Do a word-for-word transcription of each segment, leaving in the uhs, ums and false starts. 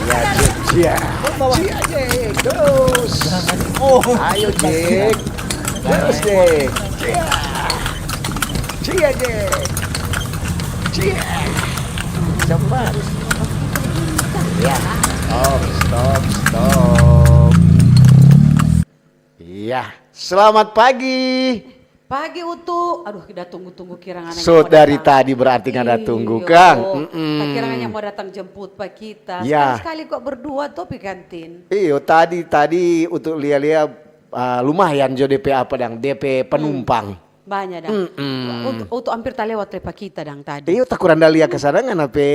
Ya, Jack, ya. Cia, Jack, terus. Oh. Ayo, Jack. Terus, Jack. Cia. Cia, Jack. Cia. Cepat. Ya. Stop, stop, stop. Iya, selamat pagi. Pagi, Utu. Aduh, kita tunggu-tunggu kirang ada yang mau datang. So, dari tadi berarti ada tunggu, kang. Iyo. Mm-mm. Kirang ada yang mau datang jemput pa kita. Ya. Sekali-sekali kok berdua to pi kantin. Iyo, tadi, tadi Utu lia-lia, ah, lumayan jo depe apa dang, depe penumpang. Banya dang. Mm-mm. Utu, Utu hampir talewat lei pa kita dang tadi. Iyo, ta kurang da lia ka sana ngana pe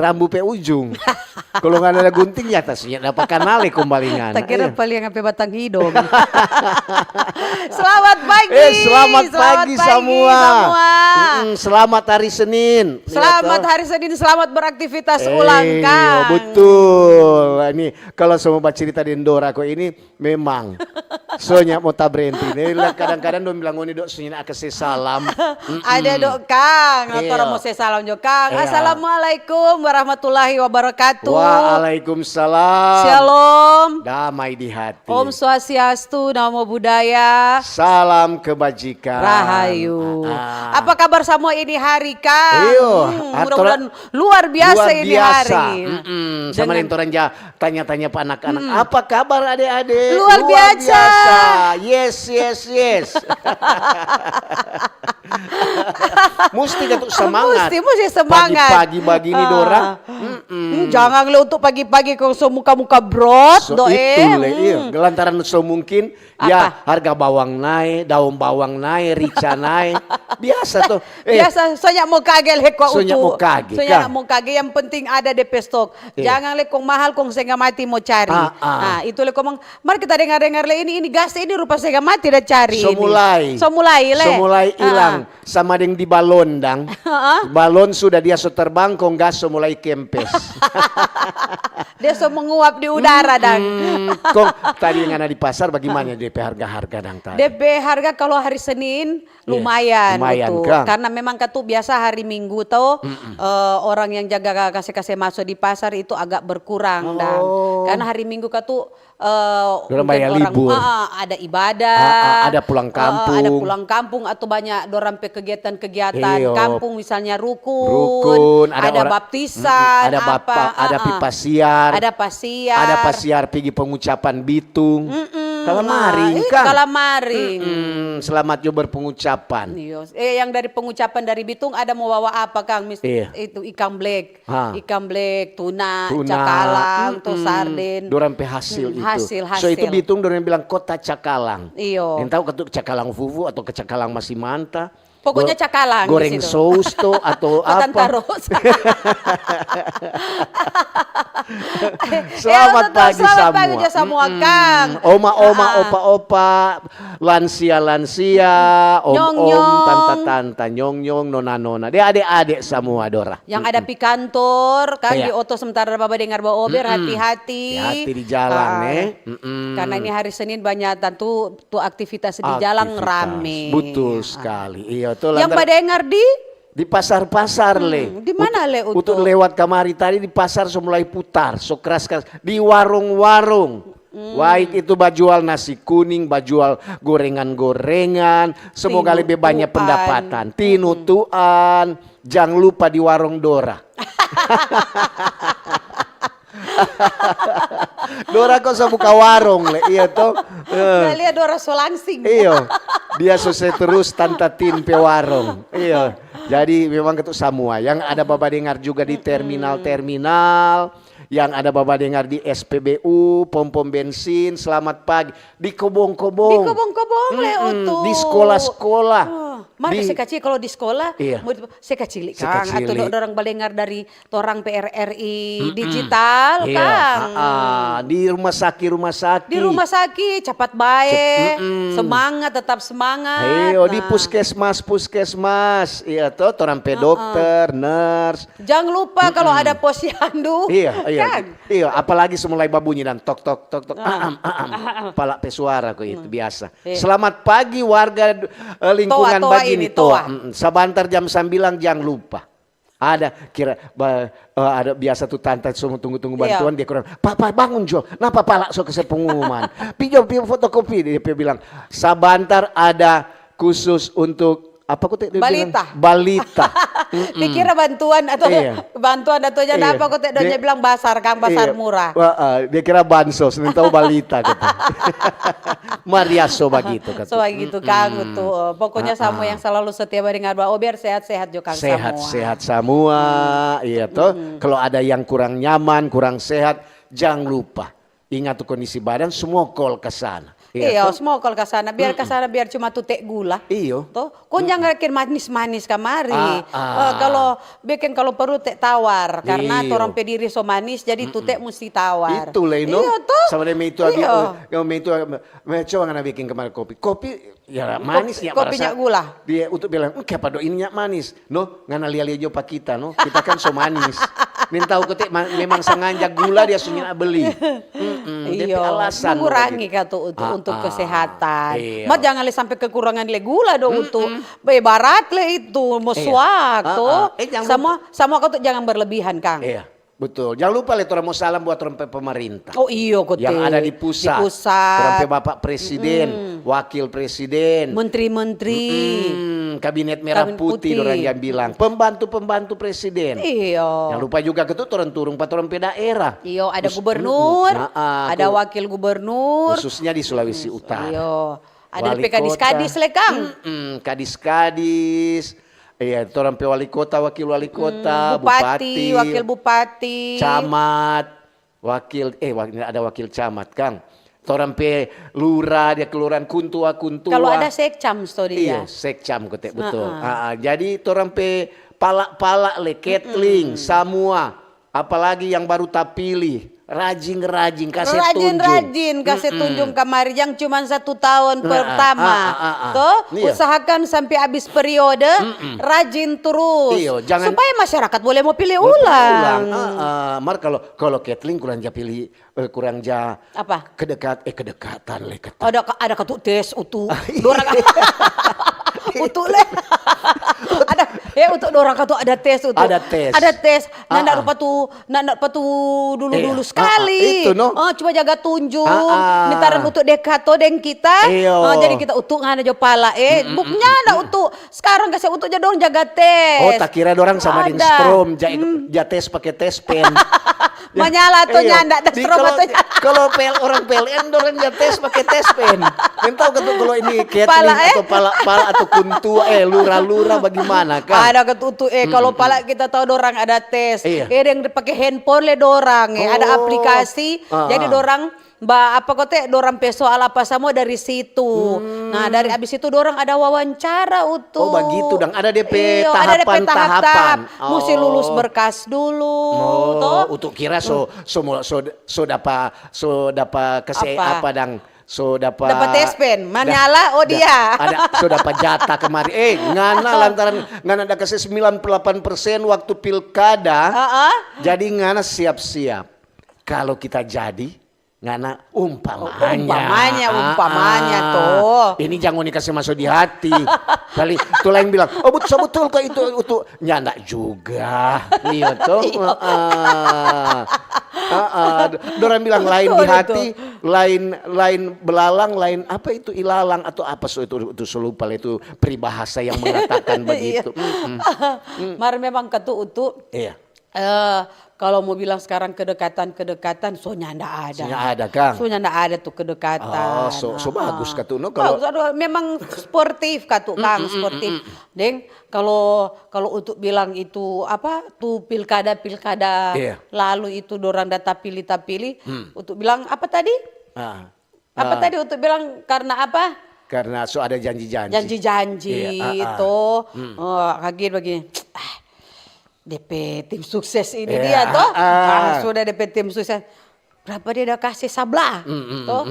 rambu pe ujung. Kalo ngana ada gunting, ya ta sunya dapa kanal lei kong balingan. Ta kira paling ampe batang hidong. Selamat pagi. Eh, selamat pagi samua. Mm-mm, selamat hari Senin. Selamat hari Senin, selamat beraktivitas ulang, Kang. Iyo, betul. Ini kalo so mo bacerita deng Dora ko ini, memang. Sonya mo ta brenti. Kadang-kadang dong bilang ngoni dok sunya na kase salam. Ada dok, Kang. Iya. Torang mo se salam jo, Kang. Iya. Assalamualaikum warahmatullahi wabarakatuh. Waalaikumsalam. Shalom. Damai di hati. Om Swastiastu, Namo Buddhaya. Salam kebajikan. Rahayu. Ah, ah. Apa kabar samua ini hari, Kang? Iyo, hmm, mudah-mudahan luar biasa ini hari. Mm-mm. Sama deng torang ja tanya-tanya pa anak-anak, "Apa kabar, ade-ade?" Luar biasa. Yes, yes, yes. Musti katu semangat. Musti, musti semangat. Pagi-pagi bagini, Dora. Ah. Mm-mm. Hmm, jangan le untuk pagi-pagi kong so muka-muka brot, so doe. Itu le, iya. Hmm. Lantaran so mungkin Ya, harga bawang nae, daong bawang nae, rica nae. Biasa to. Eh, biasa, sonya mo kage le kwa Utu. Sonya mo kage, Kang. Sonya mo kage, yang penting ada depe stok. Iya. Jangan le kong mahal, kong setengah mati mo cari. Ah, ah. Nah, itu le kong, mari kita dengar-dengar le ini, ini gas ini rupa setengah mati da cari ini. So mulai. So mulai le. So mulai hilang. Ah. Sama deng di balon dang. Heeh. Balon sudah dia so terbang, kong gas so mulai kempes. Dia so menguap di udara dang. Mm-mm. Kong tadi ngana di pasar, bagimana depe harga-harga dang tadi? Depe harga kalo hari Senin lumayan, lumayan, Utu. Kang. Karena memang katu biasa hari Minggu to, eh, orang yang jaga kase-kase maso di pasar itu agak berkurang dang. Oh. Karena hari Minggu katu eh, dorang mungkin banya orang, libur. Ah, ah, ada ibadah. Ah, ah, ada pulang kampung. Ah, ah, ada pulang kampung atau banyak dorang pe kegiatan-kegiatan kampung, misalnya rukun, ada baptisan, ada apa, ada pipa siar. Ada pasiar. Ada pasiar pigi pengucapan bitung. Mm-mm. Kalamaring, Kang. Kalamaring. Mm-mm. Selamat jo berpengucapan. Iyo. Eh, yang dari pengucapan dari bitung ada mo bawa apa, Kang? Mis-, itu ikang blek. Ha. Ikang blek, tuna, cakalang, to sarden. Dorang pe hasil itu. Hasil, hasil. So itu bitung dorang bilang kota cakalang. Iyo. Yang tahu katu cakalang fufu atau ke cakalang masi manta. Pokoknya cakalang di situ. Goreng sous to atau apa. Tanta Ros. Selamat pagi samua. Selamat pagi jo samua, Kang. Oma-oma, opa-opa, lansia-lansia, om-om, tanta-tanta, nyong-nyong, nona-nona. Dia ade-ade samua, Dora. Yang ada pi kantor, kan, di oto sementara baba dengar baober, hati-hati. Hati-hati di jalan, eh. Karena ini hari Senin banyak tantu tu aktivitas di jalan rame. Betul sekali. Iya, tuh. Yang badengar di? Di pasar-pasar, le. Di mana, le, Utu? Utu lewat kamari tadi di pasar so mulai putar, so keras-keras. Di warung-warung. Baik itu bajual nasi kuning, bajual gorengan-gorengan, semoga lebih banyak pendapatan. Tinutuan, jang lupa di warung Dora. Dora ko so buka warung le, iya to? Nda lia Dora so langsing. Iyo, dia so se terus Tanta Tin pe warung. Iyo, jadi memang katu samua yang ada baba dengar juga di terminal-terminal, yang ada baba dengar di S P B U, pom-pom bensin, selamat pagi. Di kobong-kobong. Di kobong-kobong, le, Utu. Di sekolah-sekolah. Oh. Mar, di, se kacili kalau di sekolah, iya, mau di, se kacili, se kang, atau kacili. Do-, dorang badengar dari torang P R R I digital, iya, kang. Ah, ah, di rumah sakit, rumah sakit. Di rumah sakit, capat bae, sep-, mm-mm, semangat, tetap semangat. Iyo, di, nah, puskesmas, puskesmas, iya to, torang pe dokter, nurse. Jang lupa kalau ada posyandu, iya, iya, kan? Iya, apalagi semulai babunyi dan tok, tok, tok, tok, ah, aam, aam. Pala pe suara ko itu biasa. Iya. Selamat pagi warga, eh, lingkungan toa, toa bagini, ini, toa. Toa. Mm-mm. Sabantar jam sambilang jang lupa. Ada kira, ba-, eh, ada biasa tu tanta so mo tunggu-tunggu bantuan, iya, dia kurang, "Pa, pa, bangun jo, napa pala so kase pengumuman? Pi jo, pi fotokopi," dia pe bilang, "Sabantar ada khusus untuk," apa kote dia bilang? Balita. Balita. Mm-mm. Dia kira bantuan atau, iya, bantuan atau nyanda, iya, apa kote dia bilang, basar, kang, basar, iya, murah. Wah, eh, dia kira bansos, nih tahu balita kata. Maria so bagitu kata. So bagitu, kang, mm-mm, tu. Pokoknya sama yang selalu setia badengar, oh, biar sehat-sehat jo, kang, sehat, semua. Sehat semua, iya toh. Mm-mm. Kalau ada yang kurang nyaman, kurang sehat, jang lupa. Ingat tu kondisi badan, semua call ka sana. Iya, iya toh? Semua call ka sana, biar ka sana, biar cuma tu te gula. Iyo. Toh, kong jang bikin manis-manis kamari. Ah, ah. Eh, kalau bikin, kalau perlu te tawar, karena torang pe diri so manis, jadi tu te musti tawar. Itu lei, no? Iya, toh? Sama deng me itu, abi-, iyo, eh, yang me itu, eh, me coba ngana bikin kamari kopi. Kopi, ya, manis, ya, kopi nya gula. Dia untuk bilang, "Hmm, kiapa do ini nya manis?" No, ngana lia-lia jo pa kita, no. Kita kan so manis. Nintau kote ma-, memang sanganja gula dia so nyanda beli. Mm-mm, dia pe alasan, no, bagitu. Mengurangi katu untuk, untuk kesehatan. Iya. Ma jangan le sampe kekurangan le gula do, untuk berat le itu, mo suak to. Eh, jangan lupa. Sama, sama katu jangan berlebihan, kang. Iya. Betul. Jangan lupa le, torang mo salam buat torang pe pemerintah. Oh, iyo, kote. Yang ada di pusat. Di pusat. Torang pe Bapak Presiden, Wakil Presiden. Menteri-menteri. Mm-mm. Kabinet merah putih, dorang yang bilang. Pembantu-pembantu Presiden. Iyo. Jangan lupa juga katu torang turung pa torang pe daerah. Iyo, ada gubernur, ada wakil gubernur. Khususnya di Sulawesi Utara. Iyo. Ada depe kadis-kadis le, kang. Mm-mm, kadis-kadis. Iya, torang pe wali kota, wakil wali kota, bupati, wakil bupati, camat, wakil, eh, wak-, ada wakil camat, kang. Torang pe lura, dia kelurahan, kuntua, kuntua. Kalau ada sekcam, sto dia. Iya, sekcam, kote, betul. Ah, ah, jadi torang pe pala-pala le, ketling, samua. Apalagi yang baru tapili, rajin-rajin kase tunjung. Rajin-rajin kase tunjung kamari, yang cuman satu tahun pertama. Ah, ah, ah, ah. Toh, usahakan sampe abis periode, rajin terus. Iyo, jangan. Supaya masyarakat boleh mo pili ulang. Ah, ah. Mar, kalau, kalau ketling kurang ja pili, eh, kurang ja Apa? Kedekat-, eh, kedekatan le, kata. Ada ka-, ada katu tes utu. Ah, iya. Dorang utu le. Ada, eh, utu dorang katu ada tes utu. Ada tes. Ada tes. Nanda rupa tu, nanda rupa tu dulu-dulu sekali. Itu, no? Ah, cuma jaga tunjung. Mintaran utu dekat to deng kita. Iyo. Ah, jadi kita utu ngana jo pala, eh. Buknya ada utu. Sekarang kase utu ja dong jaga tes. Oh, takira dorang sama deng strom, ja, ja tes pake tes pen. Manyala to nyanda, ada strom atau nyanda. Kalau P L, orang P L N, dorang ja tes pake tes pen. Nintau katu kalau ini Kathleen atau pala, pala atau kuntua, eh, lura-lura bagaimana, kan? Ada katu tu, eh, kalau pala kita tahu dorang ada tes. Iya. Eh, deng pake handphone le dorang, eh, ada aplikasi. Jadi dorang Ba, apa kote, dorang pe soal apa samua dari situ. Nah, dari abis itu dorang ada wawancara, utu. Oh, bagitu dang. Ada depe tahapan-tahapan. Iyo, ada depe tahap-tahap. Musti lulus berkas dulu, to. Oh, utu kira so, so mo-, so, so dapa, so dapa kase apa dang. So dapa, dapa tes pen. Manyala, oh, dia. Ada, so dapa jatah kemari. Eh, ngana lantaran ngana da kase sembilan puluh delapan persen waktu pilkada. Jadi ngana siap-siap. Kalo kita jadi, ngana umpamanya. Oh, umpamanya, umpamanya to. Ini jang ngoni kase maso di hati. Kali tu laeng bilang, "Oh, but-, so betul kok itu, utu." Nyanda juga. Iyo to. Heeh. Heeh. Dorang bilang lain di hati, lain, lain belalang, lain apa itu ilalang atau apa so itu, itu so lupa lah itu peribahasa yang mengatakan begitu. Mar memang katu utu. Iya. Eh, kalo mo bilang skarang kedekatan-kedekatan, so nyanda ada. So nyanda ada, kang. So nyanda ada tu kedekatan. Oh, so, so bagus katu, no, kalo bagus, aduh, memang sportif katu, kang, sportif. Deng, kalo, kalo untuk bilang itu, apa, tu pilkada-pilkada lalu itu dorang da tapili-tapili, untuk bilang apa tadi? Apa tadi untuk bilang karena apa? Karena so ada janji-janji. Janji-janji Iya, ah, ah. Toh. Oh, kaget begini. Ah, D P tim sukses ini Iya, dia toh. ah, ah. Sudah D P tim sukses. Berapa dia udah kasih? Sabla. Toh.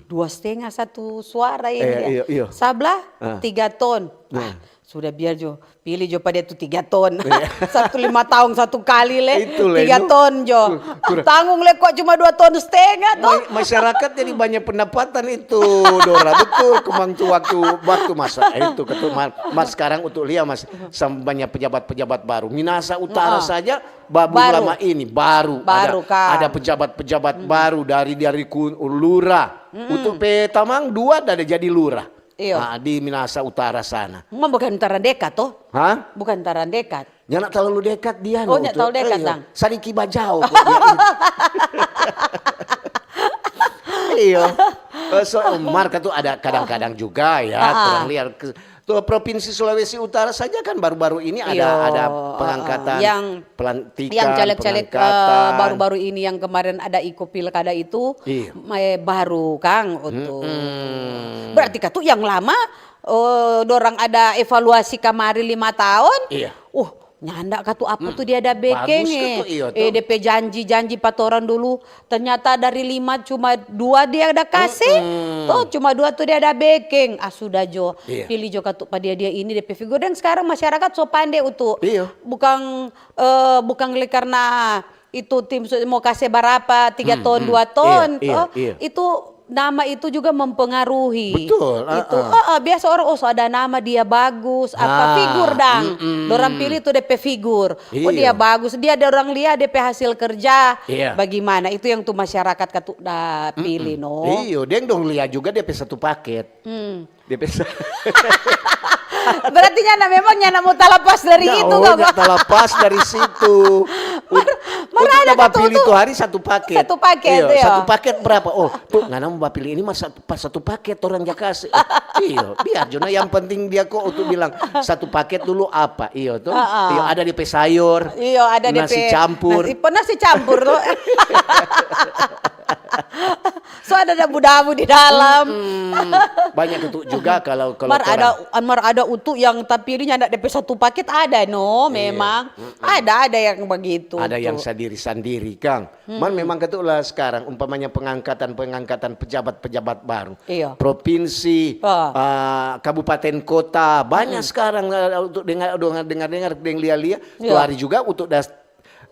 Dua setengah satu suara ini Iya, dia. Iya, iya. Sabla Ah. tiga ton. Ah, sudah biar jo, pilih jo pa dia tu tiga ton. Satu lima tahun satu kali le, Itu le, tiga nu- ton jo. Kur- Tanggung le kok cuma dua ton setengah toh. Ma- masyarakat jadi banyak pendapatan itu, Dora. Betul, kemang tu waktu waktu masa itu ketua Mar, Mar sekarang untuk lia mas sama banyak pejabat-pejabat baru. Minasa Utara Ah. Saja baru Baru. Lama ini baru, Baru, ada Kang. Ada pejabat-pejabat baru dari dari ku- lurah. Untuk pe tamang dua ada jadi lurah. Iyo. Ah, di Minasa Utara sana. Memang bukan Taran dekat toh? Hah? Bukan Taran dekat. Nyanda terlalu dekat dia Oh, no, nyanda tu. terlalu dekat, Iyo. Tang. Sadiki bajao kok dia ini. Iyo. Eh, so Mar katu ada kadang-kadang juga ya Ah. kurang liar. Ke- Tuh Provinsi Sulawesi Utara saja kan baru-baru ini ada Iyo, ada ah, pengangkatan yang pelantikan yang caleg-caleg eh, pengangkatan. Baru-baru ini yang kemarin ada iko pilkada itu Iya. eh, baru Kang Utu. Mm-mm. Berarti katu yang lama eh, dorang ada evaluasi kamari lima tahun. Iya. Uh, nyanda katu apa tu dia ada bekeng Bagus eh. katu, iyo Eh, tu. D P janji-janji pa torang dulu. Ternyata dari lima cuma dua dia ada kasih. Mm-mm. Toh cuma dua tu dia ada bekeng. Ah sudah jo. Iya. Pilih jo katu pa dia dia ini D P figur. Dan sekarang masyarakat so pande Utu. Iya. Bukan eh, bukan le karena itu tim su- mau kasih berapa tiga ton dua ton Iya, iya, toh, iya. Itu nama itu juga mempengaruhi. Betul, Itu ah, ah. ah, ah, biasa orang oh so ada nama dia bagus apa Ah, figur dang. mm-mm. Dorang pilih tu D P figur. Oh Iya. Dia bagus, dia ada orang lihat D P hasil kerja. Iya. Bagaimana? Itu yang tu masyarakat katu da pilih no. Iyo, deng dong lia juga D P satu paket. Hmm. D P satu. Berarti nyana memang nyana mau talapas dari itu Oh, kok. Talapas dari situ. Mar- mar Untuk ada coba katu pilih tu. Tu hari satu paket. Satu paket, Iyo, iyo. Satu paket berapa? Oh, tu ngana mau pilih ini mas satu, pas satu paket orang ja kasih. Eh, iyo, biar jo nah yang penting dia kok untuk bilang satu paket dulu apa? Iyo tu. Ah, ah. Iyo ada D P sayur. Iyo ada Nasi D P campur. Nasi, nasi campur tuh. So ada dabu-dabu di dalam. Hmm, banyak itu juga kalau kalau Mar orang- ada mar ada utu yang tapi nyanda D P satu paket ada no memang. Ada ada yang begitu. Ada yang Tu. sendiri-sendiri kang. Man memang ketulah sekarang umpamanya pengangkatan-pengangkatan pejabat-pejabat baru. Iya. Provinsi, Ah. ah, kabupaten kota, banyak sekarang eh, untuk dengar dengar dengar dengar deng lia-lia. Tu Iya. hari juga untuk das,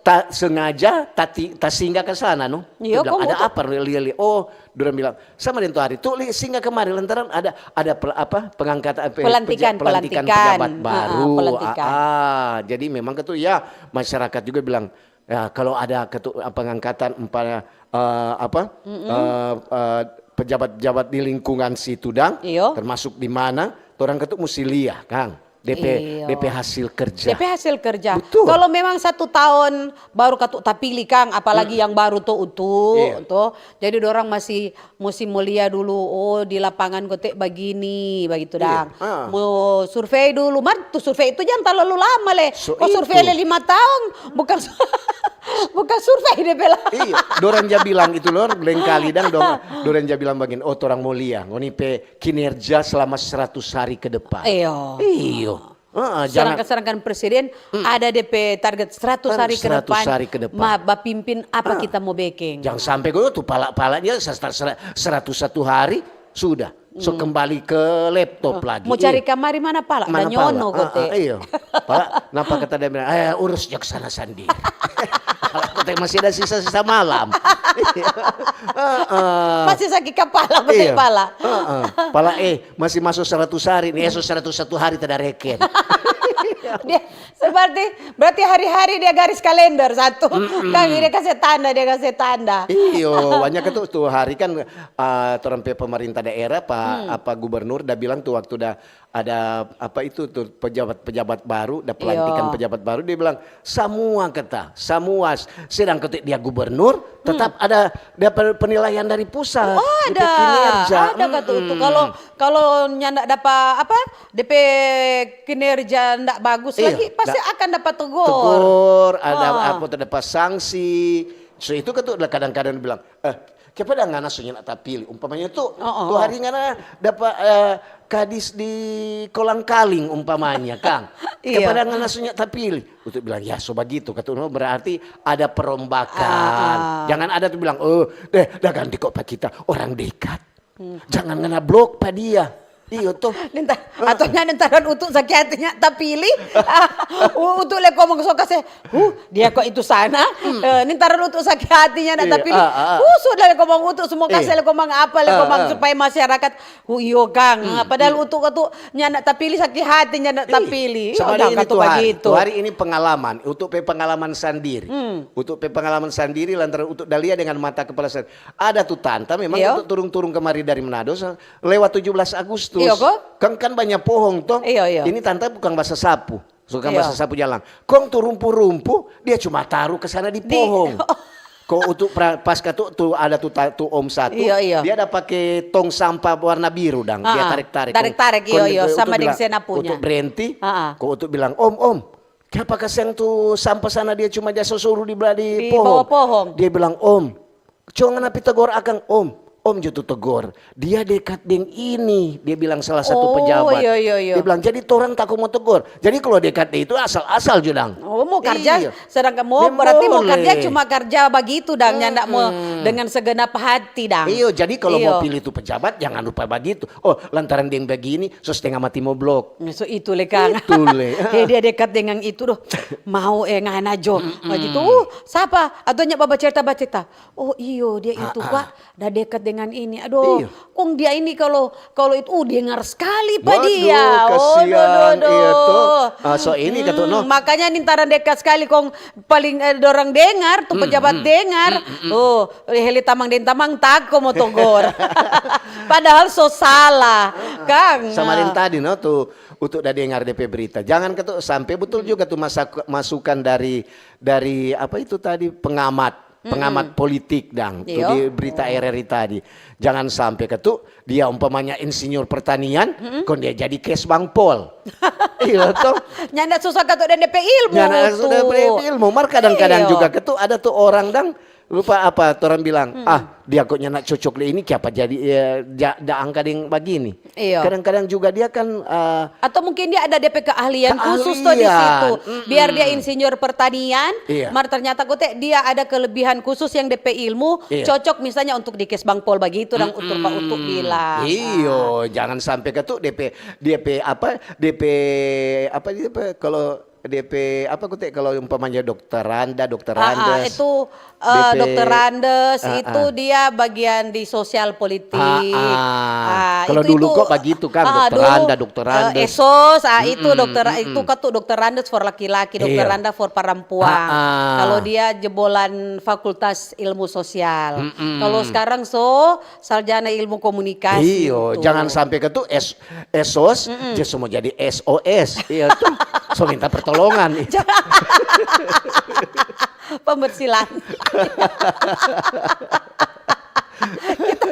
ta, sengaja tati, ta singgah ke sana no. Iya, Dia bilang, kong ada untuk apa lia-lia? Oh, dorang bilang sama deng tu hari tu li singgah kemari lantaran ada ada pel, apa pengangkatan pe- Pelantikan, peja- pelantikan pelantikan. Pejabat Ah, baru. pelantikan. Ah, jadi memang ketu ya masyarakat juga bilang ya kalau ada ketu, pengangkatan umpama eh, apa eh, eh, pejabat-pejabat di lingkungan situ dang, Iyo. Termasuk di mana orang ketu musti lia kang. D P Iyo. D P hasil kerja. D P hasil kerja. Betul. Kalau memang satu tahun baru katu tapilih kang, apalagi yang baru tuh utuh, Iya. tuh. Jadi orang masih musim mulia dulu. Oh di lapangan kote begini, begitu Iya. dang. Ah. Mau survei dulu, mar tuh survei itu jangan terlalu lama le. So Kok survei itu. Le lima tahun, bukan su- bukan survei deh bela. Iya, dorang ja bilang itu lor, lain kali dang dong, dorang ja bilang begini, oh torang mau lia, ngoni pe kinerja selama seratus hari ke depan. Iyo. Iyo. Heeh, jangan Sedangkan, sedangkan presiden ada D P target seratus hari ke Seratus depan. hari ke depan. Ma, bapimpin apa kita mau bekeng. Jangan sampai kau tuh pala-palanya seratus satu hari sudah. So kembali ke laptop lagi. Mau cari kamari mana pala? Mana Ada nyono pala? kote. Ah, ah, iya. Pala, napa kata dia bilang, eh urus jak sana sendiri. Pala kote masih ada sisa-sisa malam. Heeh. Masih sakit kepala kote Iya. pala. Heeh. Pala eh masih masuk seratus hari nih, esok seratus satu hari tidak reken. Dia seperti berarti hari-hari dia garis kalender satu. Kan dia kasih tanda, dia kasih tanda. Iyo, banyak itu tuh hari kan uh, torang pe pemerintah daerah pa, apa gubernur dah bilang tuh waktu dah ada apa itu tuh pejabat-pejabat baru, dah pelantikan Iyo. Pejabat baru dia bilang semua kata, semua s- sedang ketik dia gubernur tetap ada dapat penilaian dari pusat. Oh, Itu ada. kinerja. Ada kata Mm-mm. Utu. Kalau kalau nyanda dapa apa D P kinerja ndak bagus Iya, lagi pasti da- akan dapat tegur. Tegur, ada Ah. apa tuh dapat sanksi. So itu kan tuh kadang-kadang bilang, eh Kiapa dang ngana so nyanda tapili? Umpamanya tu, oh, oh, tu hari ngana dapa, eh, kadis di kolang kaling umpamanya, kang. Iya. Kiapa dang ngana so nyanda tapili? Untuk bilang, ya so bagitu, kata Uno, berarti ada perombakan. Ah, ah. Jangan ada tu bilang, oh, deh, dah ganti kok pa kita, orang dekat. Hmm. Jangan ngana blok pa dia. Iyo to. Ninta, atau nya nintaran utu saki hatinya tapili. Ah, u-, utu le komong so kase, huh, dia kok itu sana. Hmm. Eh, nintaran utu saki hatinya na tapili. Ah, ah, ah. Uh, sudah le komong utu semua kase le komong apa le komong supaya masyarakat. Huh, iyo kang. Hmm, padahal utu katu nya na tapili saki hatinya na tapili. Oh, sama deng ini tu hari. Tu hari ini pengalaman. Utu pe pengalaman sandiri. Hmm. Utu pe pengalaman sandiri lantaran utu dalia dengan mata kepala sandiri. Ada tu tanta memang utu turung-turung kemari dari Manado. Lewat tujuh belas Agustus. Iyo, ko? Kan, kan banya pohong to. Iyo, iyo. Ini tanta bukang basasapu. Bukang basasapu jalang. Kong tu rumpu-rumpu, dia cuma taru ke sana di pohong. Ko utu pra-, pas katu, tu ada tu ta-, tu om satu, iyo, iyo, dia ada pake tong sampah warna biru dang. Dia tarik-tarik. Tarik-tarik, iyo, iyo, sama deng senapunya. Utu berenti, ko utu bilang, "Om, om, kiapa kasiang tu sampah sana dia cuma ja sosuru di bla-, di pohong?" Dia bilang, "Om, co ngana pi tegor akang, Om." Om jo tu tegor. "Dia dekat deng ini," dia bilang salah satu pejabat. Iya, iya, iya. Dia bilang, "Jadi torang tako mo tegor. Jadi kalau dekat deng itu asal-asal jo dang." Oh, mau karja, sedangkan mau berarti mau karja cuma karja bagitu dang, nyanda mau dengan segenap hati dang. Iyo, jadi kalau mau pilih tu pejabat, jangan lupa bagitu. Oh, lantaran deng bagini, so stenga mati mo blok. So itu le kang. Itu le. Dia, dia dekat dengan itu doh. Mau, eh, ngana jo. Bagitu. Uh, sapa? Atau nya babacerita-bacerita. Oh iyo, dia itu kwa da dekat dengan ini. Aduh, kong dia ini kalau, kalau itu, uh, dengar skali pa dia. Waduh, kasiang, iya to. Ah, so ini katu, no. Makanya nintaran dekat skali kong paling, eh, dorang dengar, tu pejabat dengar. Oh, hele tamang deng tamang tako mo togor. Padahal so salah, kang. Sama deng tadi, no, tu utu da dengar depe berita. Jangan katu sampe, betul juga tu masak-, masukan dari, dari apa itu tadi, pengamat. Pengamat politik dang, tu di berita R R I tadi. Jangan sampe katu dia umpamanya insinyur pertanian, kong dia jadi kes bangpol. Iyo to. Nyanda susah katu deng depe ilmu. Nyanda susah deng depe ilmu. Mar kadang-kadang juga katu ada tu orang dang, lupa apa, torang bilang, "Ah, dia kok nyanda cocok le ini, kiapa jadi, eh, ja-, da angka deng bagini?" Iyo. Kadang-kadang juga dia kan, eh, atau mungkin dia ada depe keahlian khusus tuh di situ. Biar dia insinyur pertanian, mar ternyata kote dia ada kelebihan khusus yang depe ilmu cocok misalnya untuk di kes bangpol bagitu, dang utur pa utu bilang. Iyo, jangan sampe katu depe, depe apa, depe apa, depe kalau depe apa kote, kalau umpamanya dokteranda, dokterandes, itu, eh, dokterandes itu dia bagian di sosial politik. Ah, kalau itu, dulu itu, kok bagitu kan, dokteranda, dulu, eh, dokterandes. Esos, ah, itu dokter, itu katu dokterandes for laki-laki, dokteranda for perempuan. Kalau dia jebolan Fakultas Ilmu Sosial. Kalau sekarang so sarjana ilmu komunikasi. Iyo, jangan sampe katu es-, esos, je so mo jadi S O S. Iyo tu. So minta pertolongan. Pembersilan. Kita,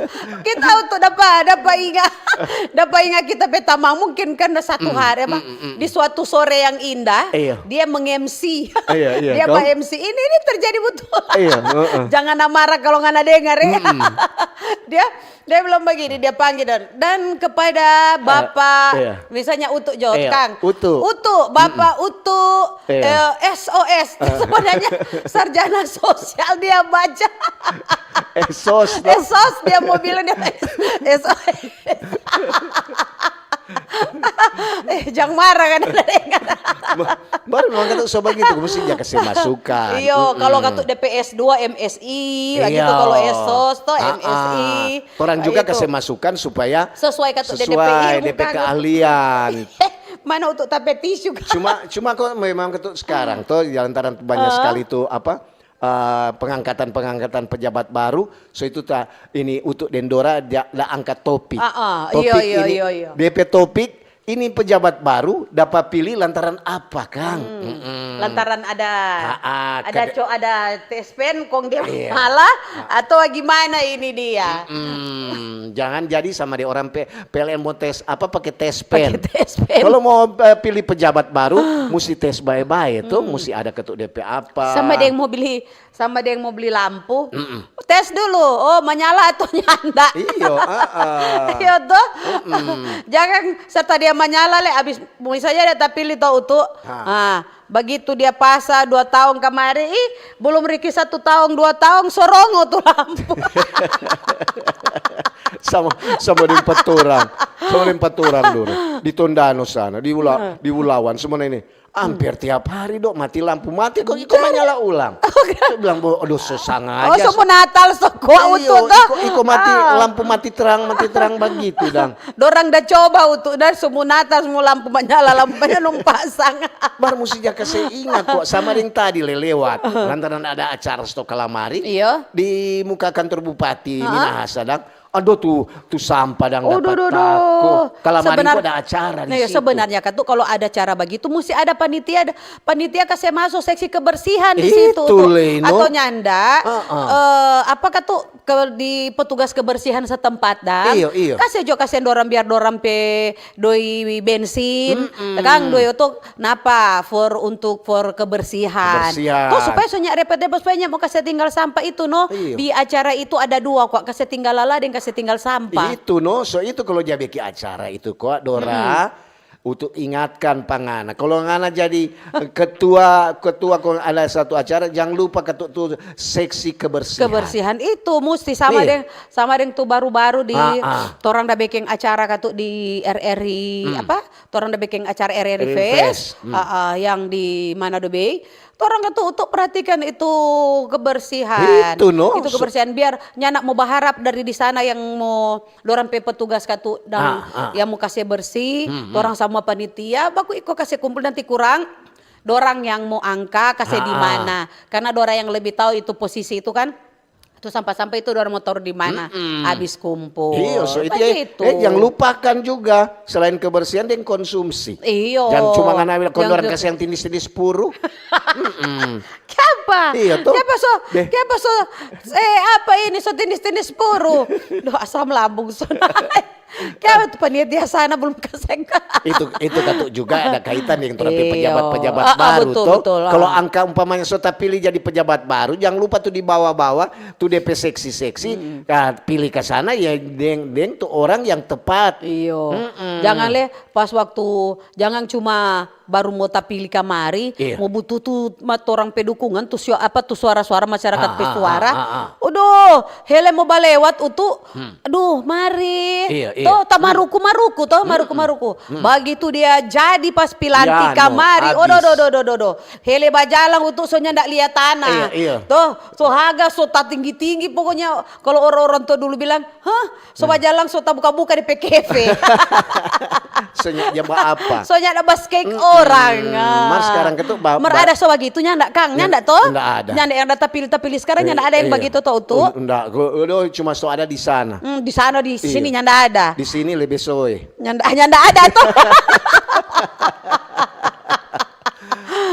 kita untuk dapa, dapa inga, dapa inga kita pe tamang mungkin kan satu hari apa, di suatu sore yang indah, dia meng-M C. Dia ba-M C. Ini, ini terjadi betul. Jangan marah kalau ngana dengar ya. Dia Dia bilang bagini, dia panggil dan, dan kepada Bapak, misalnya Utu jo, Kang. Utu. Utu, Bapak Utu, eh, S O S. Sebenarnya sarjana sosial dia baca. Esos, no? Esos, dia mau bilang dia S O S. Eh, jang marah kan. Baru memang kata so bagitu, mesti ja kase masukan. Iyo, kalau katu depe S dua, M S I, bagitu. Kalau esos to, M S I. Torang juga kase masukan supaya sesuai katu depe ilmu, depe keahlian. Mana untuk tape tisu, Kang? Cuma, cuma kok memang katu sekarang to, lantaran banyak sekali tu apa, eh, pengangkatan-pengangkatan pejabat baru, so itu ta, ini Utu deng Dora da, da angkat topik. Topik ini, depe topik Ini pejabat baru dapa pilih lantaran apa, Kang? Mm-mm. Lantaran ada Ah, ah, ada kada- co ada tespen kong dia Iya. malah atau gimana ini dia? Hmm, jangan jadi sama deng orang P- P L N mo tes apa pakai tespen. Pakai tespen. Kalau mau eh, pilih pejabat baru, mesti tes bae-bae tuh, mesti ada ketuk D P apa. Sama deng mo beli sama deng mo beli lampu. Tes dulu, oh manyala atau nyanda. Iyo, ah, ah. Iyo tuh. Jangan serta dia manyala le abis misalnya dia tapilih to utu. Ha. Ah, begitu dia pasa dua tahun kamari, ih belum riki satu tahun dua tahun sorongo tu lampu. Sama sama deng paturang, sama deng paturang dulu di Tondano sana, di Ula, di Ulawan semua ini. Hampir tiap hari dok mati lampu, mati kok iko manyala ulang. Saya bilang, "Bo- aduh susah Oh, aja." semua Natal so kua Iyo, utu tuh. iko, iko mati lampu mati terang mati terang begitu dang. Dorang da coba utu da semua Natal semua lampu manyala lampu manyala nong pasang. Baru musti ja kase ingat kok sama deng tadi le lewat. Lantaran ada acara sto kalamari Iyo. di muka kantor bupati Minahasa dang. Aduh tu tu sampah dang Oh, dapat duh, duh, tako. duh. Kalamari Sebenar- kok ada acara di Nah, ya, situ. Sebenarnya kan tuh kalau ada cara begitu mesti ada panitia panitia kasih masuk seksi kebersihan di situ Itu, tuh. Leno. Atau nyanda Heeh. eh, apa kan tuh ke di petugas kebersihan setempat dan Iyo, iyo. Kasih jo kasihan dorang biar dorang pe doi bensin, kang doi oto napa for untuk for kebersihan. Kebersihan. Tuh supaya so nya repot-repot supaya nya mau kasih tinggal sampah itu no. Iyo. Di acara itu ada dua kok kasih tinggal lala dan kasih tinggal sampah. Itu no, so itu kalau dia bikin acara itu kok Dora untuk ingatkan pa ngana. Kalau ngana jadi ketua ketua kalau ada satu acara jangan lupa ketua tu seksi kebersihan. Kebersihan itu mesti sama Iya. deng sama deng tu baru-baru di Ah, ah. torang da bekeng acara katu di R R I apa torang da bekeng acara R R I R R I Fest, Fest. Hmm. Ah, ah, yang di Manado Bay. Torang katu untuk perhatikan itu kebersihan. Itu, no. Itu kebersihan biar nyanda mo baharap dari di sana yang mo dorang pe petugas katu dang Ah, ah. yang mo kase bersih, Hmm, hmm. Torang sama panitia baku iko kase kumpul nanti kurang dorang yang mo angka kase di Ah. mana. Karena dorang yang lebih tahu itu posisi itu kan. Itu sampah-sampah itu dorang mo taruh di mana Mm-mm. habis kumpul. Iya, so itu Begitu. ya, eh, jangan lupakan juga selain kebersihan dan konsumsi. Iyo. Jangan cuma ngana bilang Yang kondoran ke- kasih yang tindis-tindis puru. Mm-mm. Kiapa? Iya, toh. Kiapa so? Deh. Kiapa so? Eh apa ini so tindis-tindis puru? Doh asam lambung so naik. Kiapa tu panitia sana belum kaseng? itu itu katu juga ada kaitan dengan terapi Iya. pejabat-pejabat Ah, ah, baru betul, toh. Betul, ah. Kalau angka umpamanya so tapilih jadi pejabat baru, jangan lupa tuh di bawah-bawah tuh D P seksi-seksi, nah, pilih ke sana ya deng deng tuh orang yang tepat. Iyo. Mm-mm. Jangan le pas waktu jangan cuma baru mo tapilih kamari, Iya. mo butuh tu ma torang pe dukungan tu sio- apa tu suara-suara masyarakat Ah, pe ah, suara. ah, ah, ah. Udoh, hele mo balewat utu. Aduh, mari. Iya, iya. Toh, ta maruku maruku toh, maruku maruku. Bagitu dia jadi pas pilantik Ya, no, kamari. habis. Odo do do do do do. Hele bajalang utu so nyanda lia tanah. Iya, iya. Toh, so haga so tatinggi-tinggi pokoknya kalau orang-orang tua dulu bilang, "Hah? So bajalang so tabuka-buka di P K V." Senya jaba apa? So nyanda baskek orang. Ah. Mar sekarang ketu ba- Mar ba- ada so bagitu nyanda kang, nyanda toh? Nda ada. Nyanda yang data pilih tapi sekarang nyanda ada yang Iya. begitu toh utu. Un- Nda, go- go- cuma so ada di sana. Hmm, di sana di sini Iya. nyanda ada. Di sini lebih soe. Nyanda nyanda ada toh.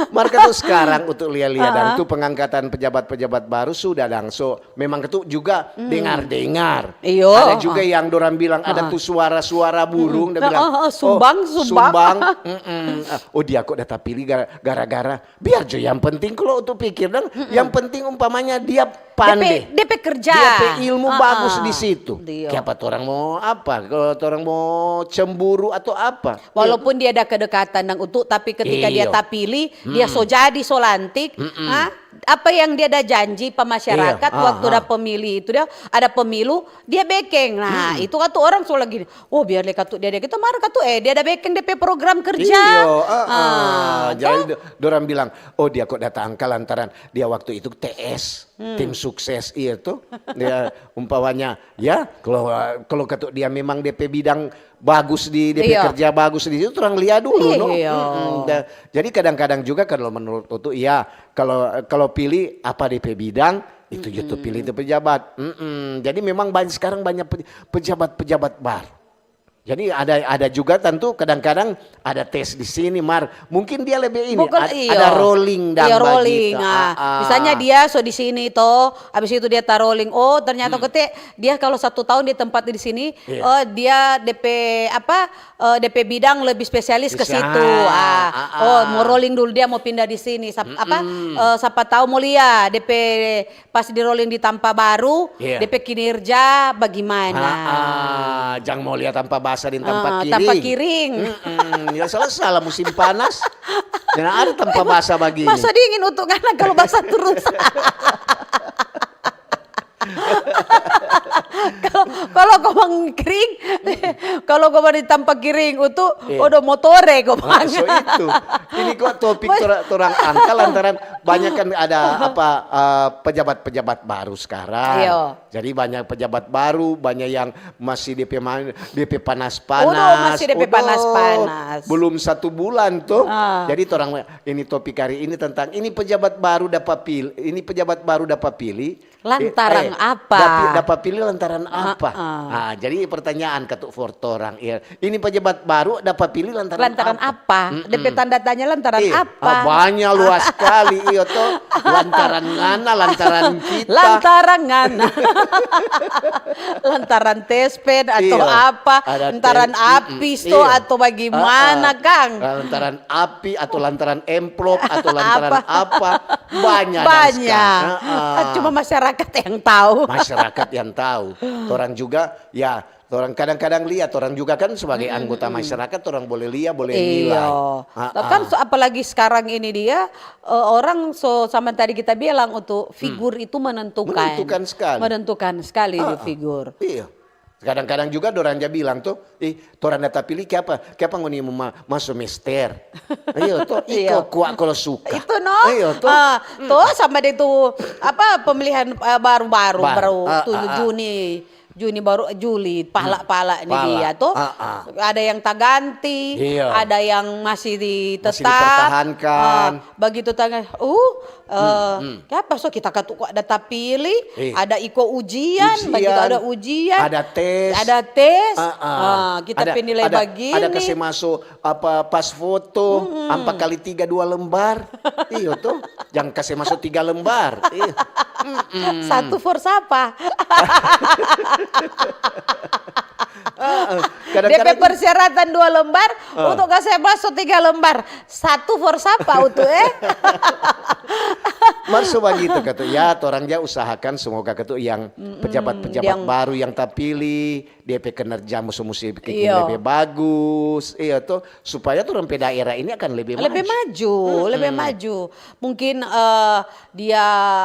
Mar ketu sekarang untuk lia-lia dan tu pengangkatan pejabat-pejabat baru sudah dang. So memang ketu juga dengar-dengar. Iyo. Ada juga yang dorang bilang ada tu suara-suara burung dan Nah, bilang oh, oh, sumbang, sumbang. Sumbang. Mm-mm. Ah, oh dia kok data pilih gara- gara-gara biar jo yang penting kalau untuk pikir dang yang penting umpamanya dia pande. D P, D P kerja. Dia pe ilmu Ah, bagus ah. di situ. Iya. Siapa orang mau apa? Kalau orang mau cemburu atau apa? Walaupun dia ada kedekatan dang utu, tapi ketika dia Iyo. tapilih, dia so jadi so lantik, ha? Apa yang dia ada janji pa masyarakat Iyo. waktu Ah, ada ah. pemilih itu dia ada pemilu dia bekeng. Nah, itu kan tuh orang so lagi, oh biar le katu dia dia gitu mar katu eh dia ada bekeng D P program kerja. Iyo, ah, ah. Ah, Jadi do- dorang bilang, oh dia kok datang ke lantaran dia waktu itu T S, tim sukses iya tuh. Dia umpamanya ya kalau kalau katu dia memang D P bidang bagus di D P Iya. kerja bagus di situ orang lihat dulu no. Iya. Mm-mm. Da- Jadi kadang-kadang juga kalau menurut itu iya kalau kalau pilih apa D P bidang itu juga pilih itu pejabat. Mm-mm. Jadi memang banyak sekarang banyak pe- pejabat-pejabat baru. Jadi ada ada juga tentu kadang-kadang ada tes di sini, mar. Mungkin dia lebih ini, Bukan, ad- iyo. ada rolling dan Iya, rolling. begitu. Ah, Ah, ah. Misalnya dia so di sini toh, habis itu dia ta rolling. Oh, ternyata Hmm. kete dia kalau satu tahun di tempat di sini, Iya. oh, dia D P apa, eh, D P bidang lebih spesialis ke Bisa. situ. Ah, Ah, ah. oh, mau rolling dulu dia mau pindah di sini. Sap- apa, Mm-mm. eh, siapa tahu mau lia D P pas di rolling di tampa baru, Iya. D P kinerja bagimana? Ah, ah, jang mau lia tampa basa deng tampa Ah, kiring. tampa kiring. Mm-mm, ya salah-salah musim panas. Jangan ada tampa basa bagini. Masa dingin untuk ngana kalau basa terus. Kalau- kalau komang kiring, kalau komang di tampa kiring utu, Iya. odo motore komang. Ah, so itu. Ini kok topik Mas- tora- torang angka lantaran banyak kan ada apa, eh, pejabat-pejabat baru sekarang. Iyo. Jadi banyak pejabat baru, banyak yang masih D P ma- D P panas-panas. Udah, masih D P Udah, panas-panas. belum satu bulan tuh. Ah. Jadi torang ini topik hari ini tentang ini pejabat baru dapa pil- ini pejabat baru dapa pilih. Lantaran Eh, eh, apa? dapa- dapa pilih lantaran apa? Ah, ah. Ah, jadi pertanyaan katu for torang. Iya. Ini pejabat baru dapa pilih lantaran Lantaran apa? apa? Mm-mm. D P tanda tanya lantaran Iya. apa? Ah, banyak luas sekali, iyo to. Lantaran ngana, lantaran kita. Lantaran ngana. Lantaran tespen atau Iya. apa? Ada Lantaran tes- mm-mm. apis to Iya. atau bagaimana, Ah, ah. Kang? Lantaran api atau lantaran amplop atau lantaran Apa? apa? Banyak, Banyak. Naska. Ah, ah. Cuma masyarakat yang tahu. Masyarakat yang tahu. Orang juga, ya, orang kadang-kadang lihat, orang juga kan sebagai Mm-mm, anggota mm-mm. masyarakat, orang boleh lihat, boleh Iyo. nilai. Ah, Kan ah. so- apalagi sekarang ini dia, eh, orang so sama tadi kita bilang untuk Hmm. figur itu menentukan. Menentukan sekali. Menentukan sekali Ah, di ah. figur. Iya. Kadang-kadang juga dorang ja bilang tuh, "Ih, torang da tapili kiapa? Kiapa ngoni mo ma- maso mester?" Iyo tuh, Iyo. iko kuat kalau suka. Itu no. Iyo tuh. Ah, Hmm. tuh sama deh tuh apa pemilihan eh, baru-baru Baru. baru Ah, tuh ah, ah. Juni. Juni baru Juli pala-pala ini Pala. dia tuh. Ah, ah. Ada yang taganti, Iya. ada yang masih di Masih tetap. dipertahankan. Ah, begitu tanya, uh, eh, Hmm, hmm. Kiapa so kita katu kok ada tapili, Iya. ada iko ujian, Ujian, begitu ada ujian, ada tes. ada tes, Ah, ah. ah, kita Ada, pe nilai ada, bagini. ada kase maso apa pas foto, Mm-mm. ampa kali tiga dua lembar. Iyo tuh, jang kase maso tiga lembar. Iyo. Mm-mm. Satu for sapa? Ah, ah. Kadang-kadang Depe persyaratan dua lembar, Ah. untuk kase maso tiga lembar. Satu for sapa utu, eh? Mar so bagitu katu. Ya, torang ja usahakan semoga katu yang Mm-mm, pejabat-pejabat yang baru yang tapili, depe kinerja musu-musu bikin Iyo. lebe bagus, iyo to, supaya torang pe daerah ini akan lebe Lebe maju. maju, lebe Mm-mm. maju. Mungkin, eh, dia,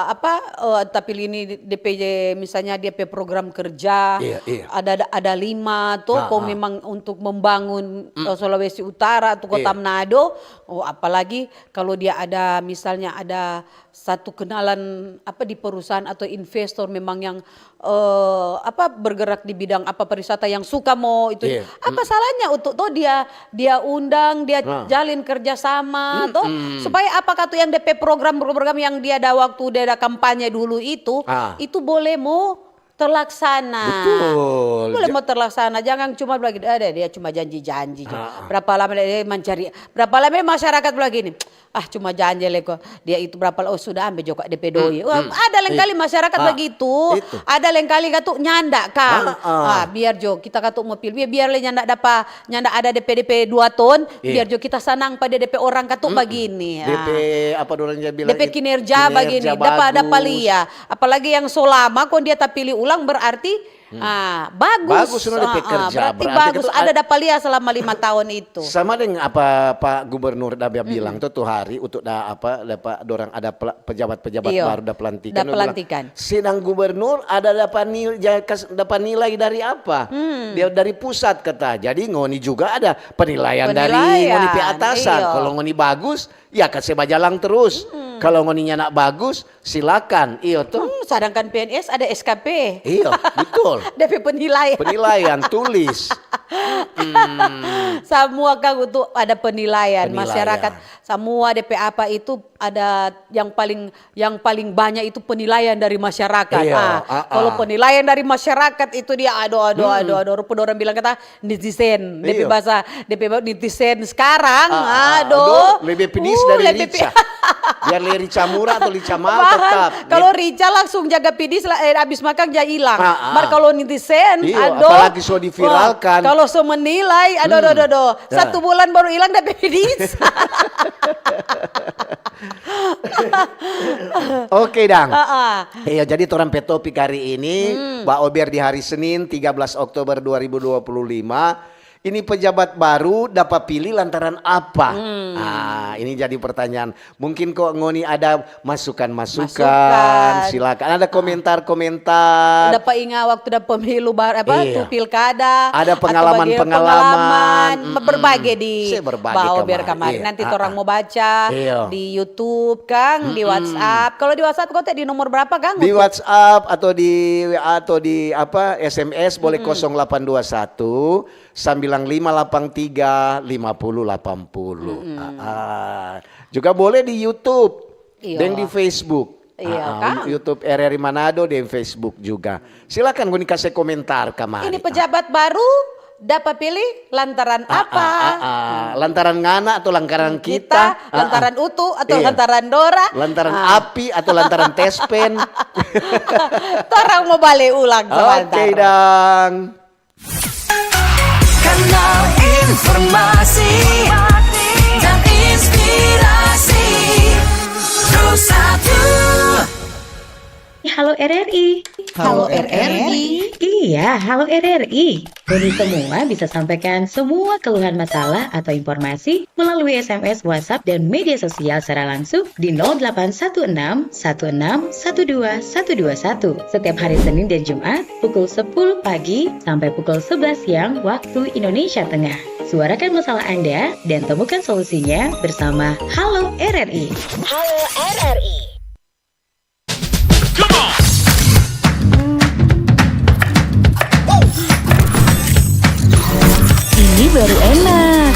apa, eh, tapili ini depe, misalnya dia pe program kerja, Iya, iya. ada, ada lima to, Ah, kong ah. memang untuk membangun, Mm. eh, Sulawesi Utara atau Kota Iya. Manado. Oh, apalagi kalau dia ada, misalnya ada satu kenalan, apa, di perusahaan atau investor memang yang, eh, apa, bergerak di bidang apa, pariwisata yang suka mo itu. Iya. Apa Mm. salahnya untuk to dia, dia undang, dia Nah. jalin kerjasama, to? Mm-mm. Supaya apa katu yang depe program-program yang dia ada waktu dia ada kampanye dulu itu, Ah. itu boleh mo terlaksana. Betul. Boleh Ja- mo terlaksana, jangan cuma bilang gitu, "Ada, dia cuma janji-janji jo." Ah, ah. Berapa lama dia mencari, berapa lama masyarakat bilang gini, "Ah, cuma janji le ko. Dia itu berapa la-, oh, sudah ambe jo kak depe doi." Hmm, Wah, hmm. ada leng kali Iya. masyarakat Ah, begitu. itu. Ada leng kali katu nyanda, Kang. Ah, ah. Ah, biar jo, kita katu mo pil, biar, biar le nyanda dapa, nyanda ada depe, depe dua ton, Iya. biar jo kita sanang pada depe orang katu Mm-mm. bagini. Ah. Depe, apa dorang ja bilang Depe it-, kinerja kinerja bagini, dapa, dapa bagus. lia. Apalagi yang so lama kong dia tapili ulang berarti, Hmm. ah, bagus. Bagus no depe Ah, ah, kerja, berarti berarti bagus. katu Ada a- dapa lia selama lima tahun itu. Sama deng apa Pak Gubernur da bilang Mm-mm. to, tu hari untuk da apa, dapa, dorang ada pela-, pejabat-pejabat Iyo, baru da pelantikan, da dia bilang, pelantikan. "Sedang gubernur ada dapa nil-, ja-, kas-, dapa nilai dari apa? Hmm. Dia dari pusat," kata. Jadi ngoni juga ada penilaian dari Penilaian, ngoni pe atasan. iyo. Kalau ngoni bagus, ya kase bajalang terus. Hmm. Kalau ngoni nyanda bagus, silakan. Iyo to. Hmm, sedangkan P N S ada S K P. Iyo, betul. Depe penilaian. Penilaian, tulis. Samua kang itu ada penilaian. Penilaian. Masyarakat, samua depe apa itu ada yang paling, yang paling banyak itu penilaian dari masyarakat. Iya, ah, ah, kalau ah. Penilaian dari masyarakat itu dia, aduh, aduh, hmm, aduh, aduh, rupa orang bilang kata netizen. Depe, iya, bahasa, depe ba-, netizen sekarang, ah, ah, aduh, aduh, lebih pedis, uh, dari lebih Rica. Biar le Rica murah atau Rica mahal, mahal, tetap. Kalau Rica langsung jaga pedis, la-, eh, abis makan ja hilang. Ah, ah. Mar kalau netizen, iya, aduh, apalagi so diviralkan. Wah, kalau so menilai, aduh, aduh, hmm, aduh, aduh. Ya. Satu bulan baru hilang depe pedis. Oke, Dang. Heeh. Iya, jadi torang pe topik hari ini, hmm, Baober di hari Senin, tiga belas Oktober dua ribu dua puluh lima. Ini pejabat baru dapa pilih lantaran apa? Hmm. Ah, ini jadi pertanyaan. Mungkin kok ngoni ada masukan-masukan, masukan, silakan. Ada, ah, komentar-komentar. Dapa inga waktu ada pemilu bar-, apa, iya, tu pilkada, ada atau pengalaman-pengalaman, pengalaman, mm-mm, berbagai di, se berbagai Baober kamari. Kamari. Iya, nanti, ah, torang, ah, mo baca, iya, di YouTube, kang, di, mm-mm, WhatsApp. Kalau di WhatsApp, kau teh di nomor berapa, kang? Di WhatsApp atau di W A atau di apa, S M S boleh, mm-mm, kosong delapan dua satu, sambilan lima lapan tiga, lima puluh lapan puluh. Mm-mm. Ah, ah. Juga boleh di YouTube, iya, deng di Facebook. Iya, ah, ah, kang. YouTube R R I Manado deng Facebook juga. Silakan ngoni kase komentar kamari. Ini pejabat baru dapa pilih lantaran apa? Ah, ah, ah, ah. Lantaran ngana atau lantaran kita? Kita, ah, ah, lantaran utu atau, iya, lantaran dora? Lantaran, ah, api atau lantaran tespen? Torang mo bale ulang sabantar. Oke, dang. Kanal informasi dan inspirasi. Pro satu. Halo R R I. Halo R R I. Iya, halo R R I. Ngoni semua bisa sampaikan semua keluhan, masalah atau informasi melalui S M S, WhatsApp, dan media sosial secara langsung di nol delapan satu enam satu enam satu dua satu dua satu setiap hari Senin dan Jumat pukul sepuluh pagi sampai pukul sebelas siang waktu Indonesia Tengah. Suarakan masalah Anda dan temukan solusinya bersama Halo R R I. Halo R R I. Ini baru enak.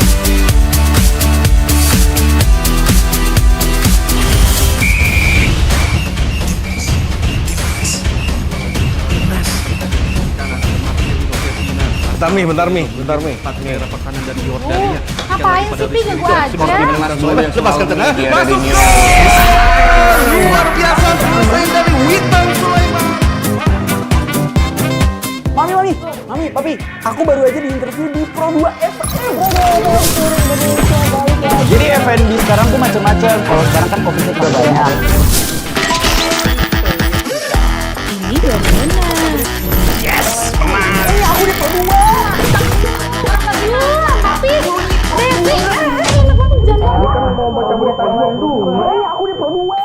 Bentar, Mi, bentar, Mi, bentar, Mi. Empat daerah pertahanan dari Yordania. Oh, ngapain sih, Pi? Ganggu aja. Lepaskan tenang. Masuk gol! Luar biasa, selesai dari Witan Sulaiman. Mami, Mami, Mami, Papi, aku baru aja di-interview di Pro dua F M. Jadi F and B sekarang tuh macam-macam. Kalau sekarang kan covid-nya tambah banyak. Ini gua menang. Yes, menang. Eh, aku di Pro dua. Aduh, tapi Devi, eh, eh, enak banget, jangan. Ini kan mau baca berita dua tuh. Eh, aku di Pro dua.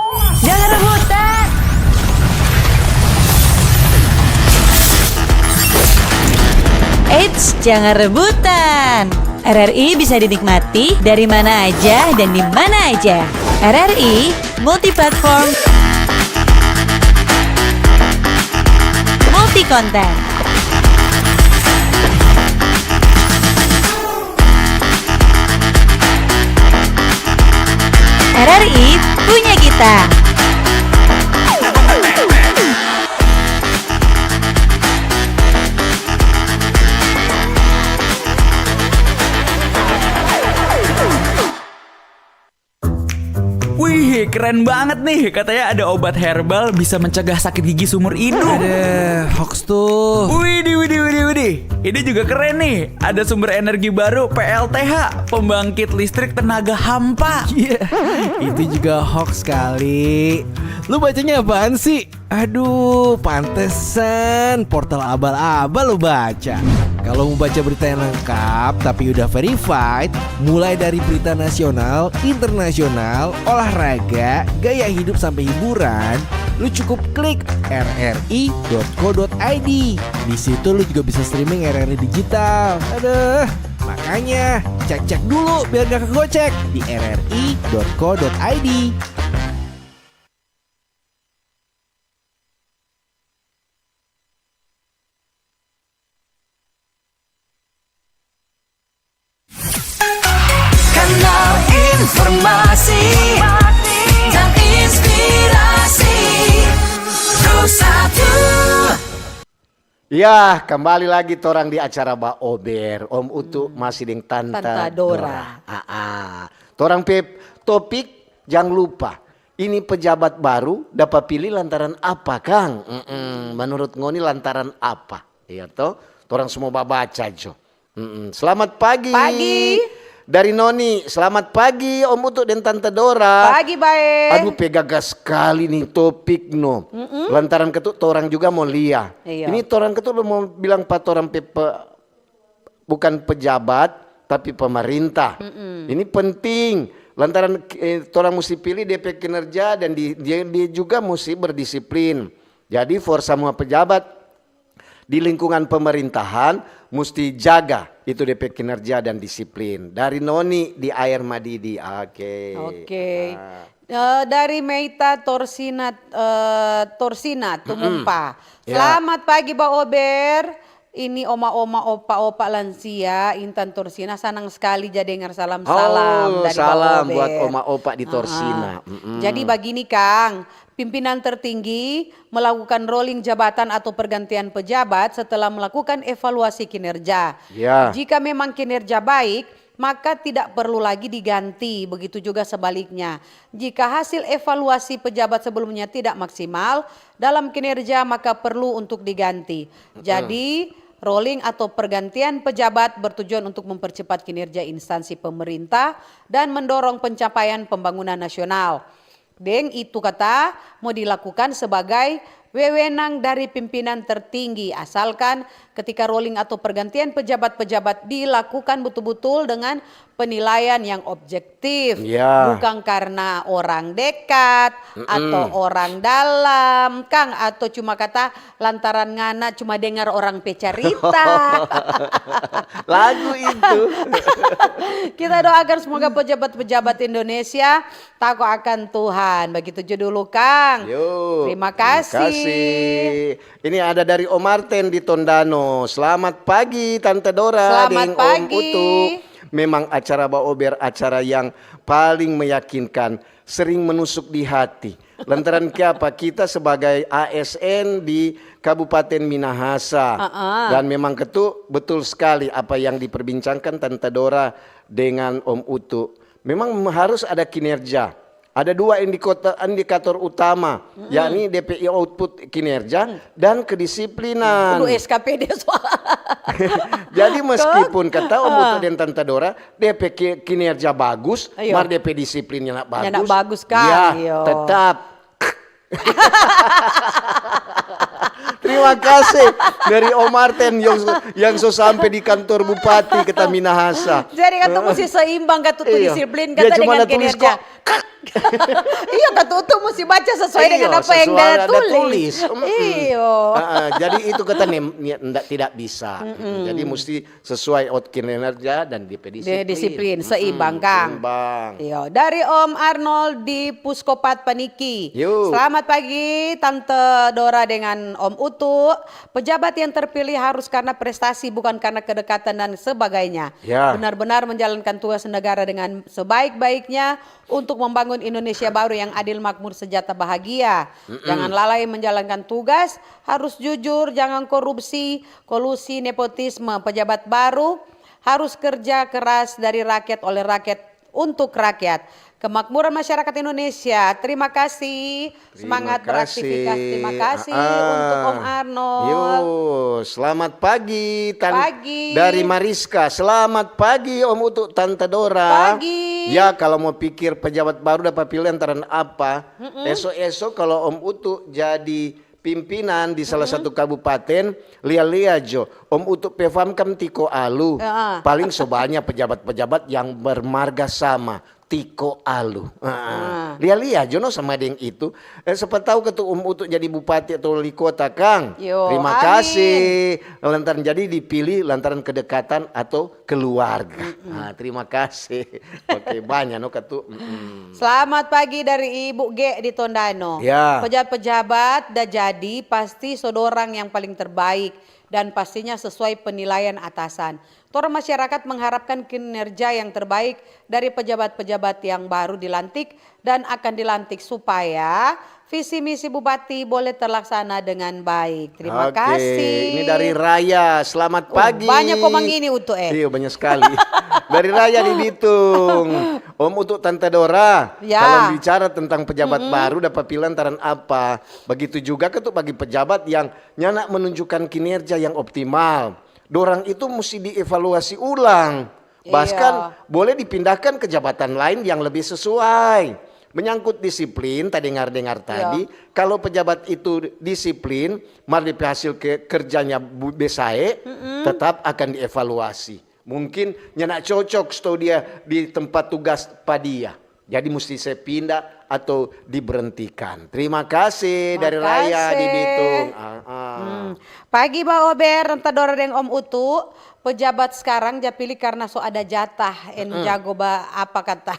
Jangan rebutan. Eits, jangan rebutan. R R I bisa dinikmati dari mana aja dan di mana aja. R R I multi platform, multi konten. R R I punya kita. Wih, keren banget nih. Katanya ada obat herbal bisa mencegah sakit gigi seumur hidup. Ada hoax tuh. Widih, widih, widih, widih. Ini juga keren nih. Ada sumber energi baru, P L T H, pembangkit listrik tenaga hampa. Iya, itu juga hoax kali. Lu bacanya apaan sih? Aduh, pantesan portal abal-abal lo baca. Kalau mau baca berita yang lengkap tapi udah verified, mulai dari berita nasional, internasional, olahraga, gaya hidup sampai hiburan, lu cukup klik R R I dot co dot I D. Di situ lu juga bisa streaming R R I digital. Aduh, makanya cek-cek dulu biar gak kegocek di R R I dot co dot I D. Informasi dan inspirasi. Bersatu. Ya, kembali lagi torang di acara Baober. Om Utu masih deng Tanta, Tanta Dora. Dora. Ah, ah. Torang pe topik, jang lupa. Ini pejabat baru dapa pilih lantaran apa, Kang? Mm-mm. Menurut ngoni lantaran apa? Iya to? Torang semua babaca jo. Mm-mm. Selamat pagi. Pagi. Dari Noni, selamat pagi Om Utu dan Tante Dora. Pagi bae. Aduh, pe gaga skali nih topik no. Lantaran ketu torang juga mo lia. Iya. Ini torang ketu mo bilang pa torang pe, pe- bukan pejabat tapi pemerintah. Ini penting. Lantaran eh, torang musti pilih dia pe kinerja dan di, dia, dia juga musti berdisiplin. Jadi for semua pejabat di lingkungan pemerintahan musti jaga itu dia pe kinerja dan disiplin. Dari Noni di Air Madidi. Oke. Oke. Ah. Eh, dari Meita Torsina eh, Torsina Tumumpa. Ya. Selamat pagi Baober. Ini oma-oma, opa-opa lansia Intan Torsina, sanang skali ja dengar salam-salam Oh, dari salam Baober. Buat oma opa di Torsina. Ah. Jadi bagini Kang, pimpinan tertinggi melakukan rolling jabatan atau pergantian pejabat setelah melakukan evaluasi kinerja. Ya. Jika memang kinerja baik, maka tidak perlu lagi diganti. Begitu juga sebaliknya. Jika hasil evaluasi pejabat sebelumnya tidak maksimal dalam kinerja, maka perlu untuk diganti. Jadi, rolling atau pergantian pejabat bertujuan untuk mempercepat kinerja instansi pemerintah dan mendorong pencapaian pembangunan nasional. Deng itu kata mo dilakukan sebagai wewenang dari pimpinan tertinggi, asalkan ketika rolling atau pergantian pejabat-pejabat dilakukan betul-betul dengan penilaian yang objektif, Ya. Bukan karena orang dekat atau orang dalam, Kang, atau cuma kata lantaran ngana cuma dengar orang pe carita. Lagu itu. Kita doakan semoga pejabat-pejabat Indonesia tako akan Tuhan. Begitu jo dulu, Kang. Yo, Terima kasih. Ini ada dari Om Martin di Tondano. Selamat pagi Tante Dora Selamat deng pagi. Om Utu. Memang acara Baober acara yang paling meyakinkan, sering menusuk di hati. Lantaran kiapa? Kita sebagai A S N di Kabupaten Minahasa. Ah, ah. Dan memang ketu betul sekali apa yang diperbincangkan Tante Dora dengan Om Utu. Memang harus ada kinerja. Ada dua indikota- indikator utama, yakni D P I output kinerja dan kedisiplinan. Kudu S K P D soal. Jadi meskipun kata Om Utu dan Tante Dora, D P ki- kinerja bagus, Iyo. Mar D P disiplinnya nak bagus. Nyanda bagus, Kang. Ya, Iyo. Tetap. Terima kasih dari Om Martin yang, yang so sampai di kantor bupati kata Minahasa. Jadi kata musti seimbang kata tu Iyo. disiplin Dia kata cuma dengan ada tulis kinerja. kok. Iya kata tu musti baca sesuai Iyo, dengan apa yang sesuai dia ada tulis. Tulis. Mm-mm. Iyo. Ah, ah, jadi itu kata nem, ni- ndak tidak bisa. Jadi mesti sesuai out kinerja dan D P disiplin. Disiplin, seimbang, Kang. Seimbang. Iyo, dari Om Arnold di Puskopat Paniki. Yo. Selamat pagi Tante Dora dengan Om Utu. Pejabat yang terpilih harus karena prestasi bukan karena kedekatan dan sebagainya. Ya. Benar-benar menjalankan tugas negara dengan sebaik-baiknya untuk membangun Indonesia baru yang adil, makmur, sejahtera, bahagia. Jangan lalai menjalankan tugas, harus jujur, jangan korupsi, kolusi, nepotisme. Pejabat baru harus kerja keras dari rakyat, oleh rakyat, untuk rakyat. Kemakmuran masyarakat Indonesia. Terima kasih. Semangat Terima kasih. Beraktivitas. Terima kasih Ah, ah. Untuk Om Arnold. Yo, selamat pagi. Tan- Pagi. Dari Mariska. Selamat pagi Om Utu, Tante Dora. Pagi. Ya, kalau mau pikir pejabat baru dapat pilih antara apa? Esok-esok kalau Om Utu jadi pimpinan di salah satu kabupaten, lia-lia jo. Om Utu pe fam kam tiko alu. Ah. Paling so banya pejabat-pejabat yang bermarga sama. Tiko alu. Ah. Lia-lia jo no sama deng itu. Eh, siapa tahu ketu Om Utu jadi bupati atau wali kota, Kang. Yo, Terima amin. Kasih. Lantaran jadi dipilih lantaran kedekatan atau keluarga. Ah, terima kasih. Oke, banyak no ketu. Mm-mm. Selamat pagi dari Ibu G di Tondano. Ya. Pejabat-pejabat da jadi pasti so dorang yang paling terbaik dan pastinya sesuai penilaian atasan. Torang masyarakat mengharapkan kinerja yang terbaik dari pejabat-pejabat yang baru dilantik dan akan dilantik supaya visi misi Bupati boleh terlaksana dengan baik. Terima kasih. Oke, ini dari Raya. Selamat pagi. Oh, banyak komang ini, Utu, eh. Iya, banyak sekali. Dari Raya di Bitung. Om Utu, Tante Dora. Ya. Kalau bicara tentang pejabat baru, dapat pilihan lantaran apa? Begitu juga ketuk bagi pejabat yang nyanda menunjukkan kinerja yang optimal. Dorang itu musti dievaluasi ulang. Bahkan boleh dipindahkan ke jabatan lain yang lebih sesuai. Menyangkut disiplin, tadengar-dengar tadi, kalau pejabat itu disiplin, mar depe hasil ke, kerjanya bu-, besae, tetap akan dievaluasi. Mungkin nyanda cocok stou dia di tempat tugas pa dia. Jadi musti se pinda atau diberhentikan. Terima kasih dari Raya di Bitung. Ah, ah. Hmm. Pagi, Ba Ober, Tante Dora deng Om Utu. Pejabat skarang ja pili karna so ada jatah, en jago ba apa kata?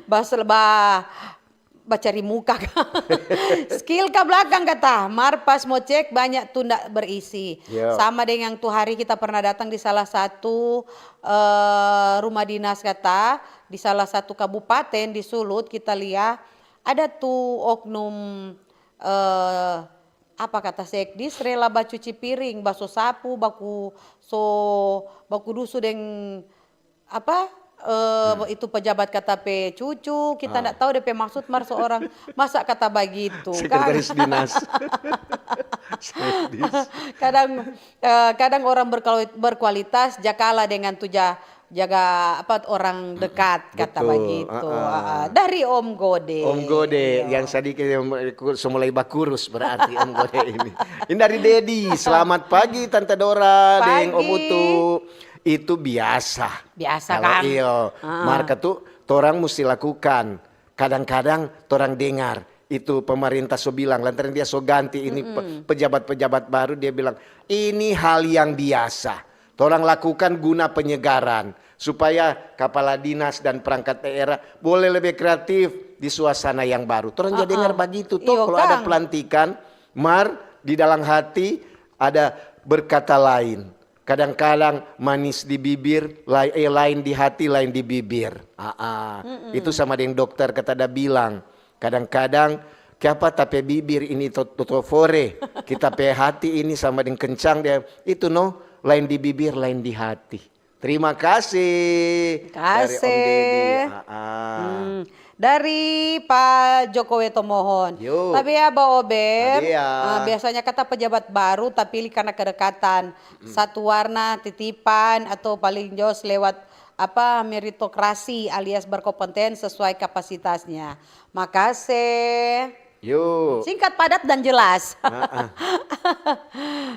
Ba, ba, bacari muka ka. Skill ka blakang kata, mar pas mo cek banya tu nda berisi. Sama deng yang tu hari kita pernah datang di salah satu, eh, rumah dinas kata, di salah satu kabupaten di Sulut kita lia ada tu oknum, eh, apa kata sekdis rela bacuci piring, baso sapu, baku so, baku dusu deng apa, eh, itu pejabat kata pe cucu, kita ndak tahu depe maksud mar seorang, masa kata bagitu, kan? Sekretaris dinas. Sekdis. Kadang, eh, kadang orang berkuali-, berkualitas ja kala dengan tu ja, jaga apa, orang dekat, kata begitu. Ah, ah. Dari Om Gode. Om Gode, yang sadiki yang so mulai bakurus berarti Om Gode ini. Ini dari Dedi, selamat pagi Tante Dora deng Om Utu. Itu biasa. Biasa, kan? Iyo, mar katu torang musti lakukan. Kadang-kadang torang dengar itu pemerintah so bilang, lantaran dia so ganti ini pe-, pejabat-pejabat baru, dia bilang, "Ini hal yang biasa. Torang lakukan guna penyegaran, supaya kapala dinas dan perangkat daerah boleh lebih kreatif di suasana yang baru." Torang ja dengar bagitu, toh, kalau ada pelantikan, mar di dalam hati ada berkata lain. Kadang-kadang manis di bibir, lai-, eh, lain di hati, lain di bibir. Ah, ah. Itu sama deng dokter kata da bilang. Kadang-kadang, kiapa ta pe bibir ini to-, to-, tofore? Kita pe hati ini sama deng kencang dia. Itu no, lain di bibir, lain di hati. Terima kasih dari Om Dedi. Ah, ah. Hmm. Dari Pa Jokowi Tomohon. Yo. Tapi ya, Ba Ober, ah, biasanya kata pejabat baru tapili karna kedekatan, satu warna, titipan, atau paling jos lewat apa, meritokrasi alias berkompeten sesuai kapasitasnya. Makase. Yo. Singkat, padat, dan jelas. Ah, ah.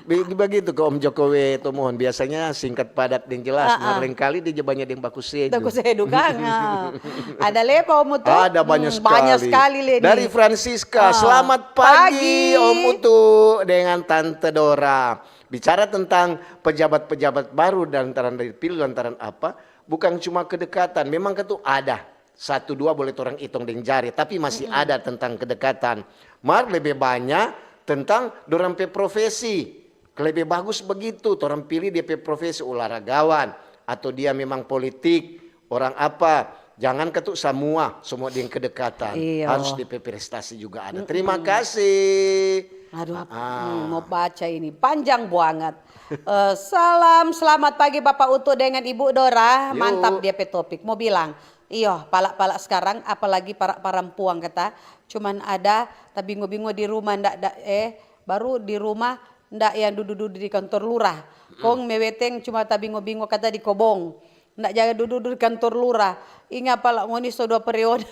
Be-, begitu ko Om Jokowi Tomohon, biasanya singkat, padat, deng jelas. Ah, ah. Mar lengkali dia ja banya deng baku sedu. Baku sedu, kan? Ah. Ada lei pa Om Utu? Ada banyak sekali. Banyak sekali lei ni. Dari Francisca, selamat pagi, Om Utu dengan Tante Dora. Bicara tentang pejabat-pejabat baru lantaran dipilih lantaran apa, bukan cuma kedekatan. Memang katu ada. Satu dua boleh torang itong deng jari, tapi masih ada tentang kedekatan. Mar lebe banya tentang dorang pe profesi. Lebe bagus begitu, torang pili dia pe profesi olahragawan, atau dia memang politik, orang apa. Jangan katu samua, semua deng kedekatan. Iyo. Harus dia pe prestasi juga ada. Terima kasih. Aduh, ap-, hmm, mo baca ini, panjang banget. Eh, salam, selamat pagi Bapak Utu dengan Ibu Dora. Yo. Mantap dia pe topik. Mo bilang, iyo, pala-pala skarang, apalagi para parampuang kata, cuman ada tabingo-bingo di rumah, ndak, ndak, eh, baru di rumah, ndak yang dudu-dudu di kantor lurah. Kong meweteng cuma tabingo-bingo kata di kobong. Ndak jaga dudu-dudu di kantor lurah. Inga pala ngoni so dua periode.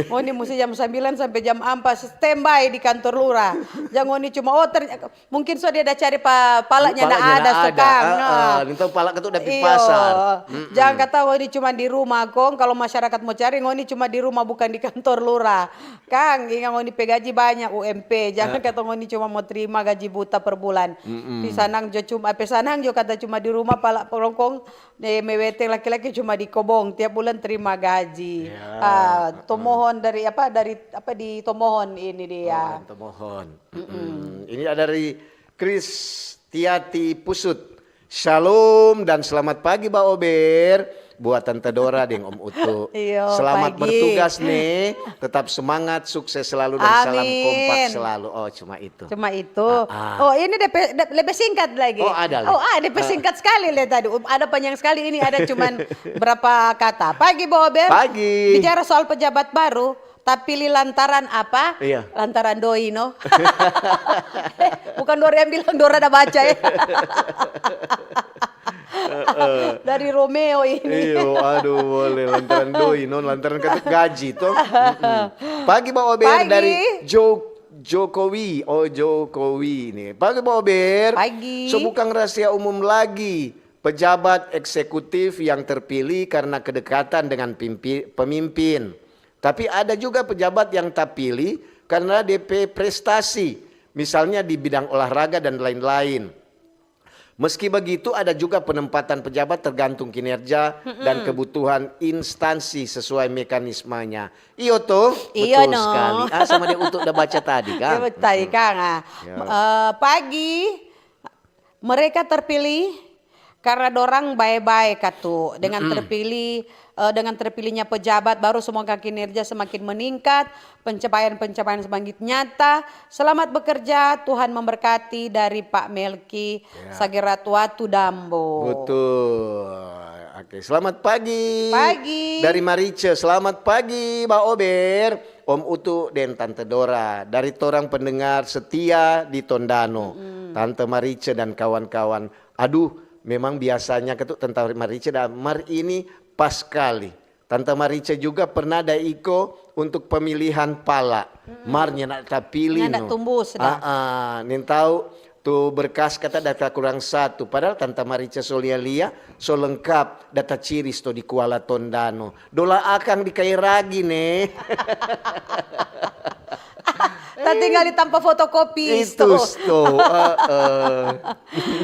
Ngoni musti jam sambilan sampe jam ampa standby di kantor lurah. Jang ngoni cuma, oh, terny-, mungkin so dia da cari pa palanya nda ada, so kang. Ah, ah, nintau pala katu da pi pasar. Jang kata ngoni cuma di rumah kong, kalo masyarakat mo cari ngoni cuma di rumah bukan di kantor lurah. Kang, inga ngoni pe gaji banya U M P, jangan kata ngoni cuma mo trima gaji buta per bulan. Pi sanang jo cuma, pe sanang jo kata cuma di rumah pala polongkong, ne meweteng laki-laki cuma di kobong, tiap bulan trima gaji. Ah, Tomohon dari apa, dari apa di Tomohon ini dia. Tomohon. Ini ada dari Kristiati Pusut. Shalom dan selamat pagi, Ba Ober. Buat Tante Dora deng Om Utu. Iyo, selamat pagi. Bertugas nih. Tetap semangat, sukses selalu dan salam kompak selalu. Oh, cuma itu. Cuma itu. Ah, ah. Oh, ini depe, de-, lebih singkat lagi. Oh, ada lagi. Oh, ah, depe singkat sekali le tadi. Um, ada panjang sekali ini, ada cuman berapa kata. Pagi, Ba Ober. Pagi. Bicara soal pejabat baru, tapili lantaran apa? Iya. Lantaran doi, no? Bukan Dora yang bilang, Dora ada baca, ya. Dari Romeo ini. Iyo, aduh, boleh. Lantaran doi, no? Lantaran kata gaji, toh? Mm-mm. Pagi, Ba Ober, pagi. Dari Jo-, Jokowi. Oh, Jokowi nih. Pagi, Ba Ober. Pagi. So bukang rahasia umum lagi. Pejabat eksekutif yang terpilih karena kedekatan dengan pimpi-, pemimpin. Tapi ada juga pejabat yang tapili karena depe prestasi, misalnya di bidang olahraga dan lain-lain. Meski begitu, ada juga penempatan pejabat tergantung kinerja dan kebutuhan instansi sesuai mekanismenya. Iyo toh? Iyo, betul no. Sekali. Ah, sama dia untuk udah baca tadi, kan? Iya, betul, tadi, Kang. Ah. Ya. Eh, pagi, mereka terpilih karena dorang bae-bae katu. Dengan terpilih, eh, dengan terpilihnya pejabat baru, semoga kinerja semakin meningkat, pencapaian-pencapaian semakin nyata. Selamat bekerja, Tuhan memberkati, dari Pak Melki, ya. Sagerat Watu Dambo. Betul. Oke, selamat pagi. Pagi. Dari Marice, selamat pagi, Ba Ober, Om Utu, deng Tante Dora. Dari torang pendengar setia di Tondano, Tante Marice dan kawan-kawan. Aduh, memang biasanya katu Tante Marice da, mar ini pas skali. Tante Marice juga pernah da iko untuk pemilihan pala. Mar nyanda tapili no. Nyanda tumbus da. Ah, ah, nintau tu berkas kata da kurang satu. Padahal Tante Marice so lia-lia, so lengkap, da taciris to di Kuala Tondano. Dola akang di Kairagi ne. Tatinggal di tampa fotokopi. Itu sto. Sto, heeh.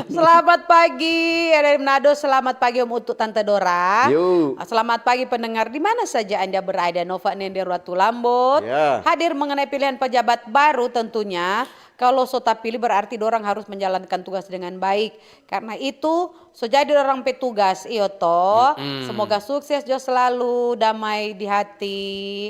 Selamat pagi, ya, dari Manado. Selamat pagi, Om Utu, Tante Dora. Yo. Selamat pagi, pendengar di mana saja Anda berada. Nova Nender Watu Lambot. Ya. Hadir mengenai pilihan pejabat baru tentunya. Kalau so tapili berarti dorang harus menjalankan tugas dengan baik. Karena itu, so jadi dorang pe tugas, iyo to. Mm-mm. Semoga sukses jo selalu, damai di hati.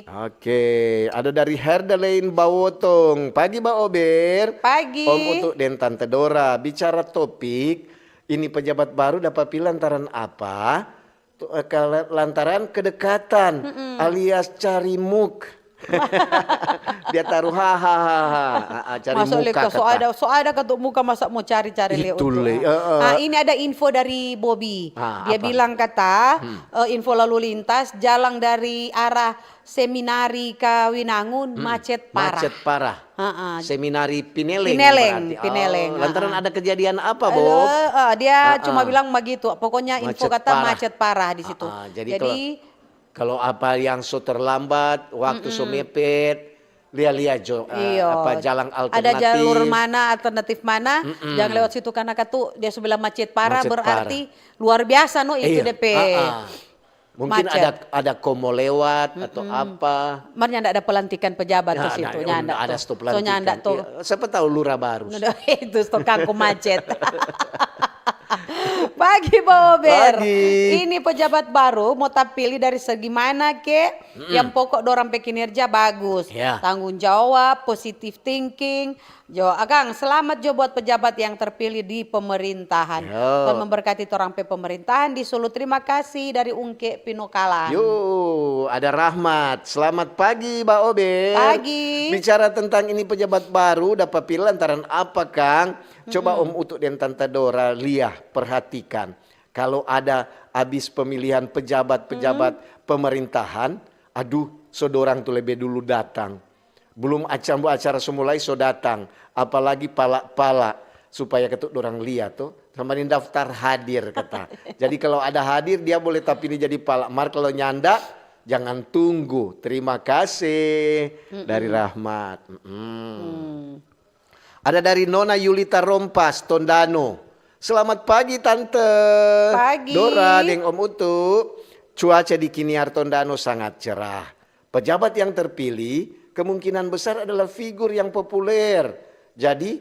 Oke, ada dari Herda Lein Bawotong. Pagi, Ba Ober. Pagi. Om Utu deng Tante Dora. Bicara topik, ini pejabat baru dapa pili lantaran apa? Tu, eh, kala-, lantaran kedekatan, mm-mm, alias cari muk. Dia taruh ha, ha, ha, ha. Ah, ah, cari muka, so kata. Ada, so ada katu muka, masa mo cari-cari le itu, le, ah. Heeh. Ah, ini ada info dari Bobi. Ah, dia apa? Bilang kata, hmm, eh, info lalu lintas, jalang dari arah Seminari ka Winangun, hmm, macet parah. Macet parah. Heeh. Seminari Pineleng. Pineleng, berarti. Pineleng, oh, lantaran, heeh, ada kejadian apa, Bob? Eh, eh, dia, heeh, cuma bilang begitu. Pokoknya info kata macet parah di situ. Heeh, jadi, jadi kalau Kalau apa yang so terlambat, waktu so mepet, lia-lia jo, eh, apa, jalang alternatif. Ada jalur mana, alternatif mana, jang lewat situ, karena katu dia so bilang macet parah, berarti luar biasa no itu depe. Mungkin ada, ada komo lewat atau apa. Mar nyanda ada pelantikan pejabat tu situ, nyanda to. So nyanda to. Iya, siapa tahu lurah baru. Itu sto kangkung macet. Pagi, Bober. Pagi. Ini pejabat baru mo tapili dari segi mana ke? Yang pokok dorang pe kinerja bagus. Ya. Tanggung jawab, positive thinking. Jo, akang, selamat jo buat pejabat yang terpilih di pemerintahan. Yo. Tuhan memberkati torang pe pemerintahan di Sulu. Terima kasih dari Ungke Pinokalan. Yo, ada Rahmat. Selamat pagi, Ba Ober. Pagi. Bicara tentang ini pejabat baru, dapa pili lantaran apa, kang? Coba Om Utu deng Tanta Dora lia, perhatikan. Kalo ada abis pemilihan pejabat-pejabat pemerintahan, aduh, so dorang tu lebe dulu datang. Blum acambu acara so mulai so datang, apalagi pala-pala, supaya katu dorang lia to, sambil daftar hadir kata. Jadi kalo ada hadir, dia boleh tapili jadi pala. Mar kalo nyanda, jangan tunggu. Terima kasih dari Rahmat. Mm-mm. Ada dari Nona Yulita Rompas, Tondano. Selamat pagi, Tante. Pagi. Dora deng Om Utu. Cuaca di Kiniar Tondano sangat cerah. Pejabat yang terpilih kemungkinan besar adalah figur yang populer. Jadi,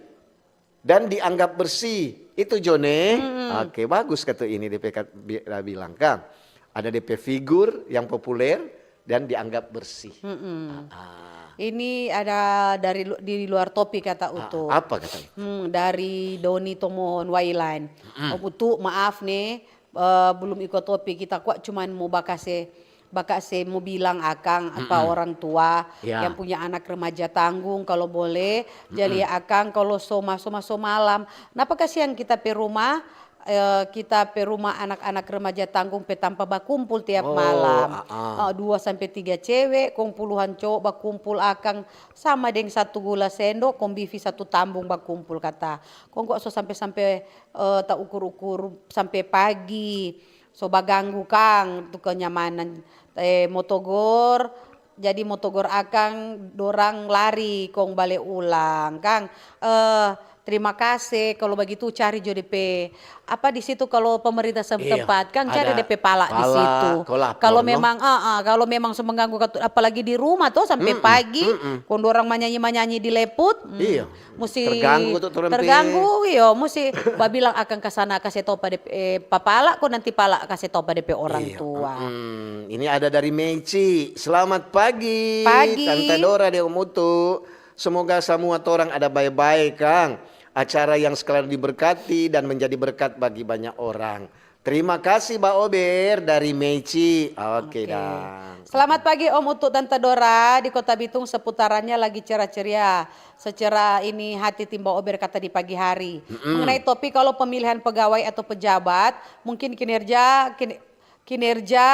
dan dianggap bersih. Itu Jone, oke, bagus kata ini depe kat-, bi-, da bilang kan. Ada depe figur yang populer dan dianggap bersih. Ah, ah. Ini ada dari lu-, di luar topik kata Utu. Ah, apa katanya? Hmm, dari Doni Tomohon Wailan. Om Utu, maaf ne, eh, belum iko topik. Kita kwa cuman mo bakase, bakase mo bilang akang apa orang tua yang punya anak remaja tanggung, kalau boleh, jadi akang kalau so maso, maso malam. Napa kasiang kita pe rumah, eh, kita pe rumah anak-anak remaja tanggung pe tampa bakumpul tiap malam. Eh, dua sampe tiga cewe, kong puluhan cowok bakumpul akang sama deng satu gula sendok, kong bifi satu tambung bakumpul kata. Kong kwa so sampe-sampe, eh, ta ukur-ukur sampe pagi, so baganggu kang tu kenyamanan, eh, mo togor, jadi mo togor akang dorang lari kong bale ulang kang. Eh, terima kase, kalu bagitu cari jo depe apa di situ, kalu pemerintah setempat kang cari depe pala di situ. Kalu memang, ah, ah, kalu memang so mengganggu katu-, apalagi di rumah to sampe pagi, kong dorang manyanyi-manyanyi di leput, hmm. Musti terganggu tu torang pe. Terganggu, iyo, musti babilang akang ka sana kase tau pa depe, eh, pa pala, ko nanti pala kase tau pa depe orang tua. Mm-mm. Ini ada dari Meici. Selamat pagi, Tante Dora deng Om Utu. Semoga samua torang ada bae-bae, kang. Acara yang selalu diberkati dan menjadi berkat bagi banyak orang. Terima kasih, Ba Ober dari Meici. Oke, dang. Selamat pagi, Om Utu, Tante Dora. Di Kota Bitung seputarannya lagi cerah ceria. Secerah ini hati tim Ba Ober kata di pagi hari. Mengenai topik kalau pemilihan pegawai atau pejabat, mungkin kinerja, kin-, kinerja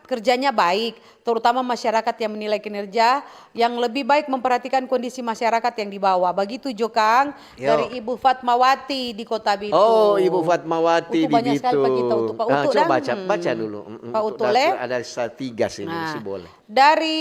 kerjanya baik, terutama masyarakat yang menilai kinerja yang lebih baik memperhatikan kondisi masyarakat yang di bawah. Bagitu jo kang dari Ibu Fatmawati di Kota Bitung. Oh, Ibu Fatmawati di Bitung. Banyak sekali pa kita, Utu. Pa Utu, coba baca, baca dulu. Mm-mm. Pa Utu, le? Ada sa-, tiga sini, si boleh. Dari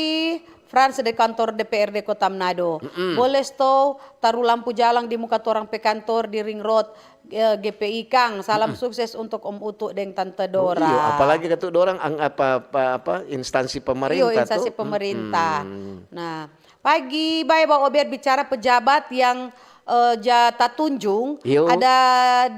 Frans de kantor D P R D Kota Manado. Boleh sto taru lampu jalang di muka torang pe kantor di Ring Road, eh, G P I kang. Salam sukses untuk Om Utu deng Tante Dora. Iya, apalagi katu dorang ang-, apa, apa, apa, instansi pemerintah. Iyo, instansi pemerintah. Nah, pagi bae Ba Ober bicara pejabat yang, eh, ja tatunjung, ada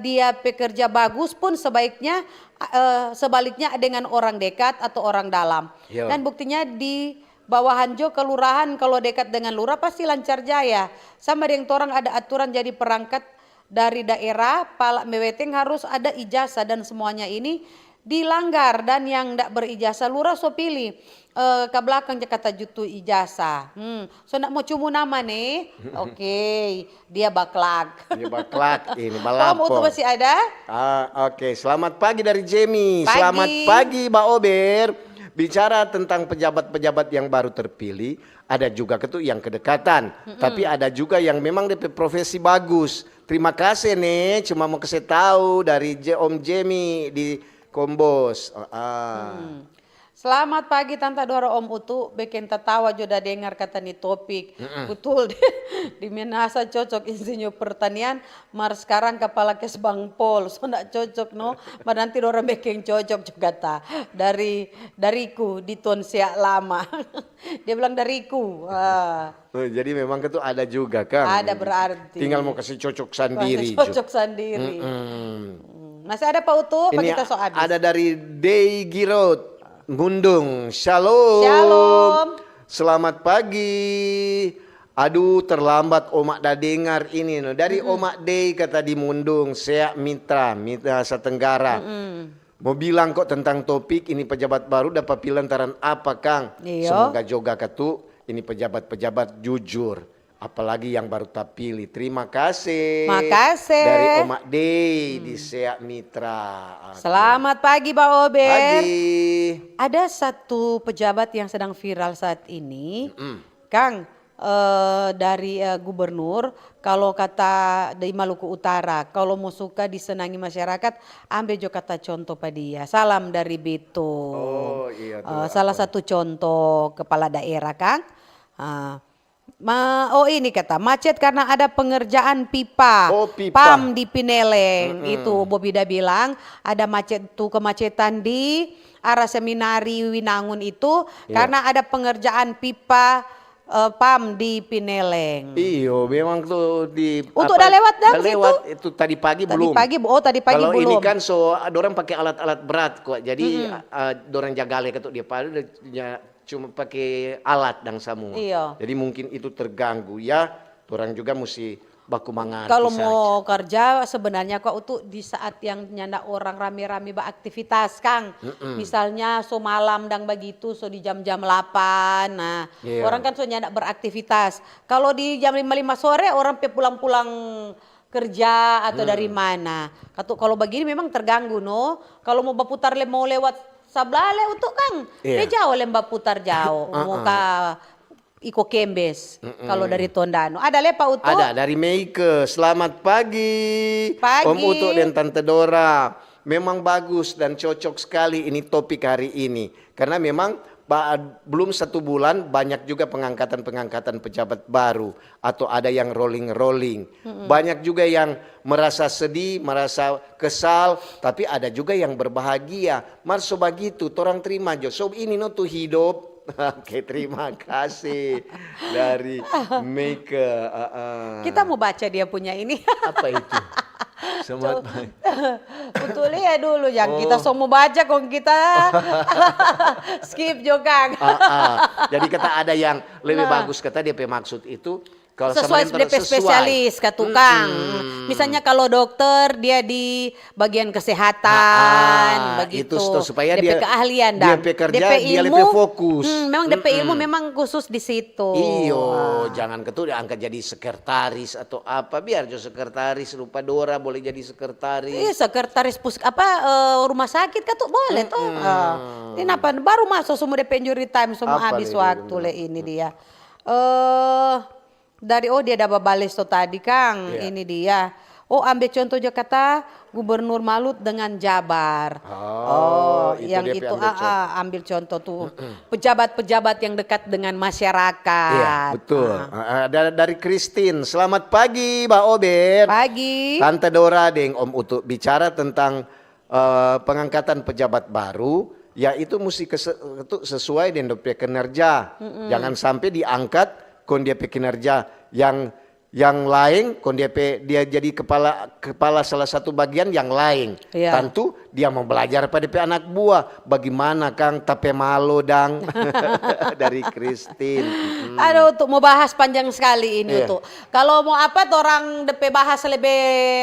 dia pekerja bagus pun sebaiknya, eh, sebaliknya dengan orang dekat atau orang dalam. Dan buktinya di bawahan jo kelurahan, kalau dekat dengan lurah pasti lancar jaya. Sama deng torang ada aturan jadi perangkat dari daerah, pala meweteng harus ada ijazah dan semuanya ini dilanggar, dan yang ndak berijazah lurah so pilih, eh, ka blakang ja kata jutu ijazah. Hmm, so ndak mo cumu nama ne? Oke, dia baklak. Dia baklak, ini balapor. Om Utu masih ada? Ah, oke. Selamat pagi dari Jemi. Pagi. Selamat pagi, Ba Ober. Bicara tentang pejabat-pejabat yang baru terpilih, ada juga ketu yang kedekatan, tapi ada juga yang memang depe profesi bagus. Terima kasih ne, cuma mo kase tau dari Je-, Om Jemi di Kombos. Ah, ah. Hmm. Selamat pagi Tanta Dora, Om Utu, bikin tatawa jo da dengar kata ni topik. Mm-mm. Betul, di Minahasa cocok insinyur pertanian, mar skarang kapala kes bank pol, so ndak cocok no, mar nanti dorang bikin cocok jo kata. Dari, dariku, di ton siak lama. Dia bilang dariku. Ah. Oh, jadi memang itu ada juga, kan? Ada berarti. Tinggal mau kasih cocok sandiri, cocok sandiri. Mm-mm. Hmm. Masih ada, Pak Utu? Apa kita so habis? Ada dari Dei Girot, Mundung. Shalom. Shalom. Selamat pagi. Aduh, terlambat Oma da dengar ini, no. Dari Oma Dei kata di Mundung, Seak Mitra, Mitra Asia Tenggara. Mm-mm. Mo bilang kok tentang topik ini, pejabat baru dapa pilihan lantaran apa, kang? Iyo. Semoga juga katu ini pejabat-pejabat jujur, apalagi yang baru tapilih. Terima kasih. Makasih. Dari Oma Dei di Seak Mitra. Oke. Selamat pagi, Ba Ober. Pagi. Ada satu pejabat yang sedang viral saat ini. Mm-mm. Kang, eh, dari, eh, gubernur, kalo kata di Maluku Utara, kalo mo suka disenangi masyarakat, ambe jo kata contoh pa dia. Salam dari Bitung. Oh, iya tuh. Eh, salah satu contoh kepala daerah, kang. Ah, ma-, oh, ini kata, macet karena ada pengerjaan pipa, oh, pipa. PAM di Pineleng. Mm-mm. Itu Bobi da bilang, ada macet tu, kemacetan di arah Seminari Winangun itu, iya, karena ada pengerjaan pipa Eh, pam di Pineleng. Iyo, memang tuh di Untuk apa, udah lewat, dang, da lewat situ? Itu tadi pagi. Tadi belum. Pagi, oh, tadi pagi. Kalau belum. Ini kan, so, dorang pakai alat-alat berat kok. Jadi, mm-mm, uh, dorang jaga lagi tuh dia pada cuma pakai alat dang samua. Iyo. Jadi mungkin itu terganggu ya. Dorang juga mesti baku mangarti. Kalau mo karja sebenarnya kwa utu di saat yang nyanda orang rame-rame beraktivitas kang. Mm-mm. Misalnya so malam dang bagitu, so di jam-jam delapan, nah, iya, orang kan so nyanda beraktivitas. Kalau di jam lima lima sore orang pe pulang-pulang kerja atau dari mana. Katu kalau bagini memang terganggu no. Kalau mo baputar le mo lewat sabla le utu kang, iya, pe jao le baputar jao. Mo ka iko Kembes, mm-mm, kalau dari Tondano. Ada le, Pak Utu? Ada, dari Meike. Selamat pagi, pagi. Om Utu dan Tante Dora. Memang bagus dan cocok sekali ini topik hari ini. Karena memang ba- belum satu bulan banyak juga pengangkatan-pengangkatan pejabat baru. Atau ada yang rolling-rolling. Mm-mm. Banyak juga yang merasa sedih, merasa kesal, tapi ada juga yang berbahagia. Mar so bagitu, torang terima jo. So ini no tu hidup. Oke, terima kasih dari Mika. Uh-uh. Kita mau baca dia punya ini. Apa itu? Selamat pagi. Betul ya dulu yang kita so mau baca kong kita skip juga. Uh-uh. Jadi kita ada yang lebih nah, bagus kata dia pe maksud itu. Sesuai depe spesialis ka tukang. Hmm. Misalnya kalau dokter dia di bagian kesehatan, ah, begitu. Itu supaya depe dia, keahlian dan depe kerja, depe ilmu, dia lebih fokus. Hmm, memang depe ilmu memang khusus di situ. Iyo, jangan ketu diangkat jadi sekretaris atau apa, biar jo sekretaris rupa Dora boleh jadi sekretaris. Iya, sekretaris pus apa eh, rumah sakit katu boleh toh. Eh, ini apa baru masuk semua depe injury time semua habis waktu le ini dia. Eh Dari, oh, dia da babales to tadi, kang. Iya. Ini dia. Oh, ambe contoh jo kata Gubernur Malut dengan Jabar. Oh, yang itu, ah, ah, ambil contoh tuh. Pejabat-pejabat yang dekat dengan masyarakat. Iya, betul. Ah. Ah, da- dari Christine, selamat pagi, Ba Ober. Pagi. Tante Dora deng Om Utu bicara tentang eh, pengangkatan pejabat baru, ya itu musti kese- itu sesuai deng dia pe kinerja. Jangan sampe diangkat kong dia pe kinerja yang yang laeng, kong dia pe dia jadi kepala kepala salah satu bagian yang laeng. Iya. Tantu dia mo belajar pa dia pe anak buah, bagimana kang ta pe malo dang. Dari Christine. Mm-mm. Aduh, untuk mo bahas panjang skali ini, iya, untuk Kalo mo apa torang depe bahas lebe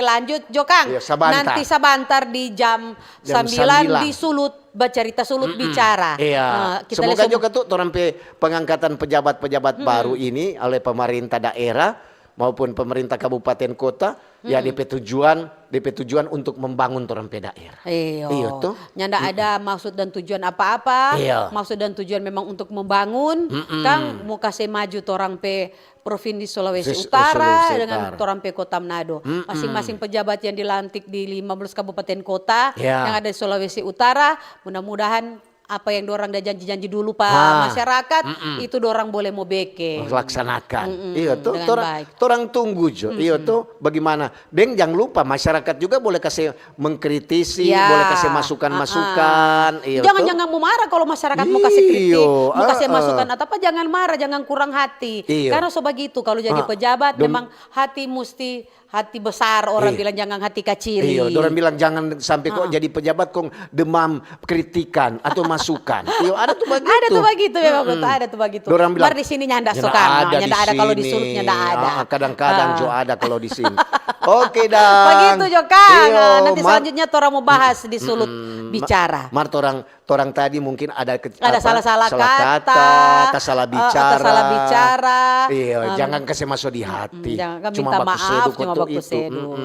lanjut jo kang. Iya, sabantar. Nanti sabantar di jam, jam sambilan, sambilan di Sulut, bacarita Sulut bicara. Iya. Eh, kita semoga lihat juga tuh torang pe pengangkatan pejabat-pejabat baru ini oleh pemerintah daerah maupun pemerintah kabupaten kota, ya depe tujuan, depe tujuan untuk membangun torang pe daerah. Iyo. Iyo tuh. Nyanda ada maksud dan tujuan apa-apa. Iya. Maksud dan tujuan memang untuk membangun. Kang mo kase maju torang pe Provinsi Sulawesi Utara dengan torang pe Kota Manado. Masing-masing pejabat yang dilantik di lima belas kabupaten kota yang ada di Sulawesi Utara, mudah-mudahan apa yang dorang da janji-janji dulu pa masyarakat, itu dorang boleh mo beke. Laksanakan. Iyo to, torang tunggu jo. Iyo to, bagimana? Deng jang lupa masyarakat juga boleh kase mengkritisi, boleh kase masukan-masukan. Iyo to. Jangan, jangan mo mara kalo masyarakat mo kase kritik, mo kase masukan atau apa, jangan mara, jangan kurang hati. Iyo. Karna so bagitu, kalo jadi pejabat memang hati musti hati besar, orang bilang jangan hati kacili. Iyo, dorang bilang jangan sampe kong jadi pejabat kong demam kritikan atau masukan. Iyo, ada tu bagitu. Ada tu bagitu memang, betul, ada tu bagitu. Dorang bilang, mar di sini nyanda so kang, nyanda ada kalo di Sulut nyanda ada. Ah, kadang-kadang jo ada kalo di sini. Oke dang. Bagitu jo kang. Iyo, nanti selanjutnya torang mo bahas di Sulut bicara. Mar torang Torang tadi mungkin ada ke- ada apa, salah-salah salah kata, kata, ta salah bicara. Salah bicara. Iya, jangan kase maso di hati. Jangan, cuma minta maaf, cuma baku sedu.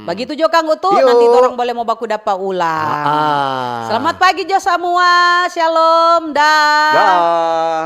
Bagitu jo kang Utu, nanti torang boleh mo baku dapa ulang. Selamat pagi jo samua, shalom, dah. Dah.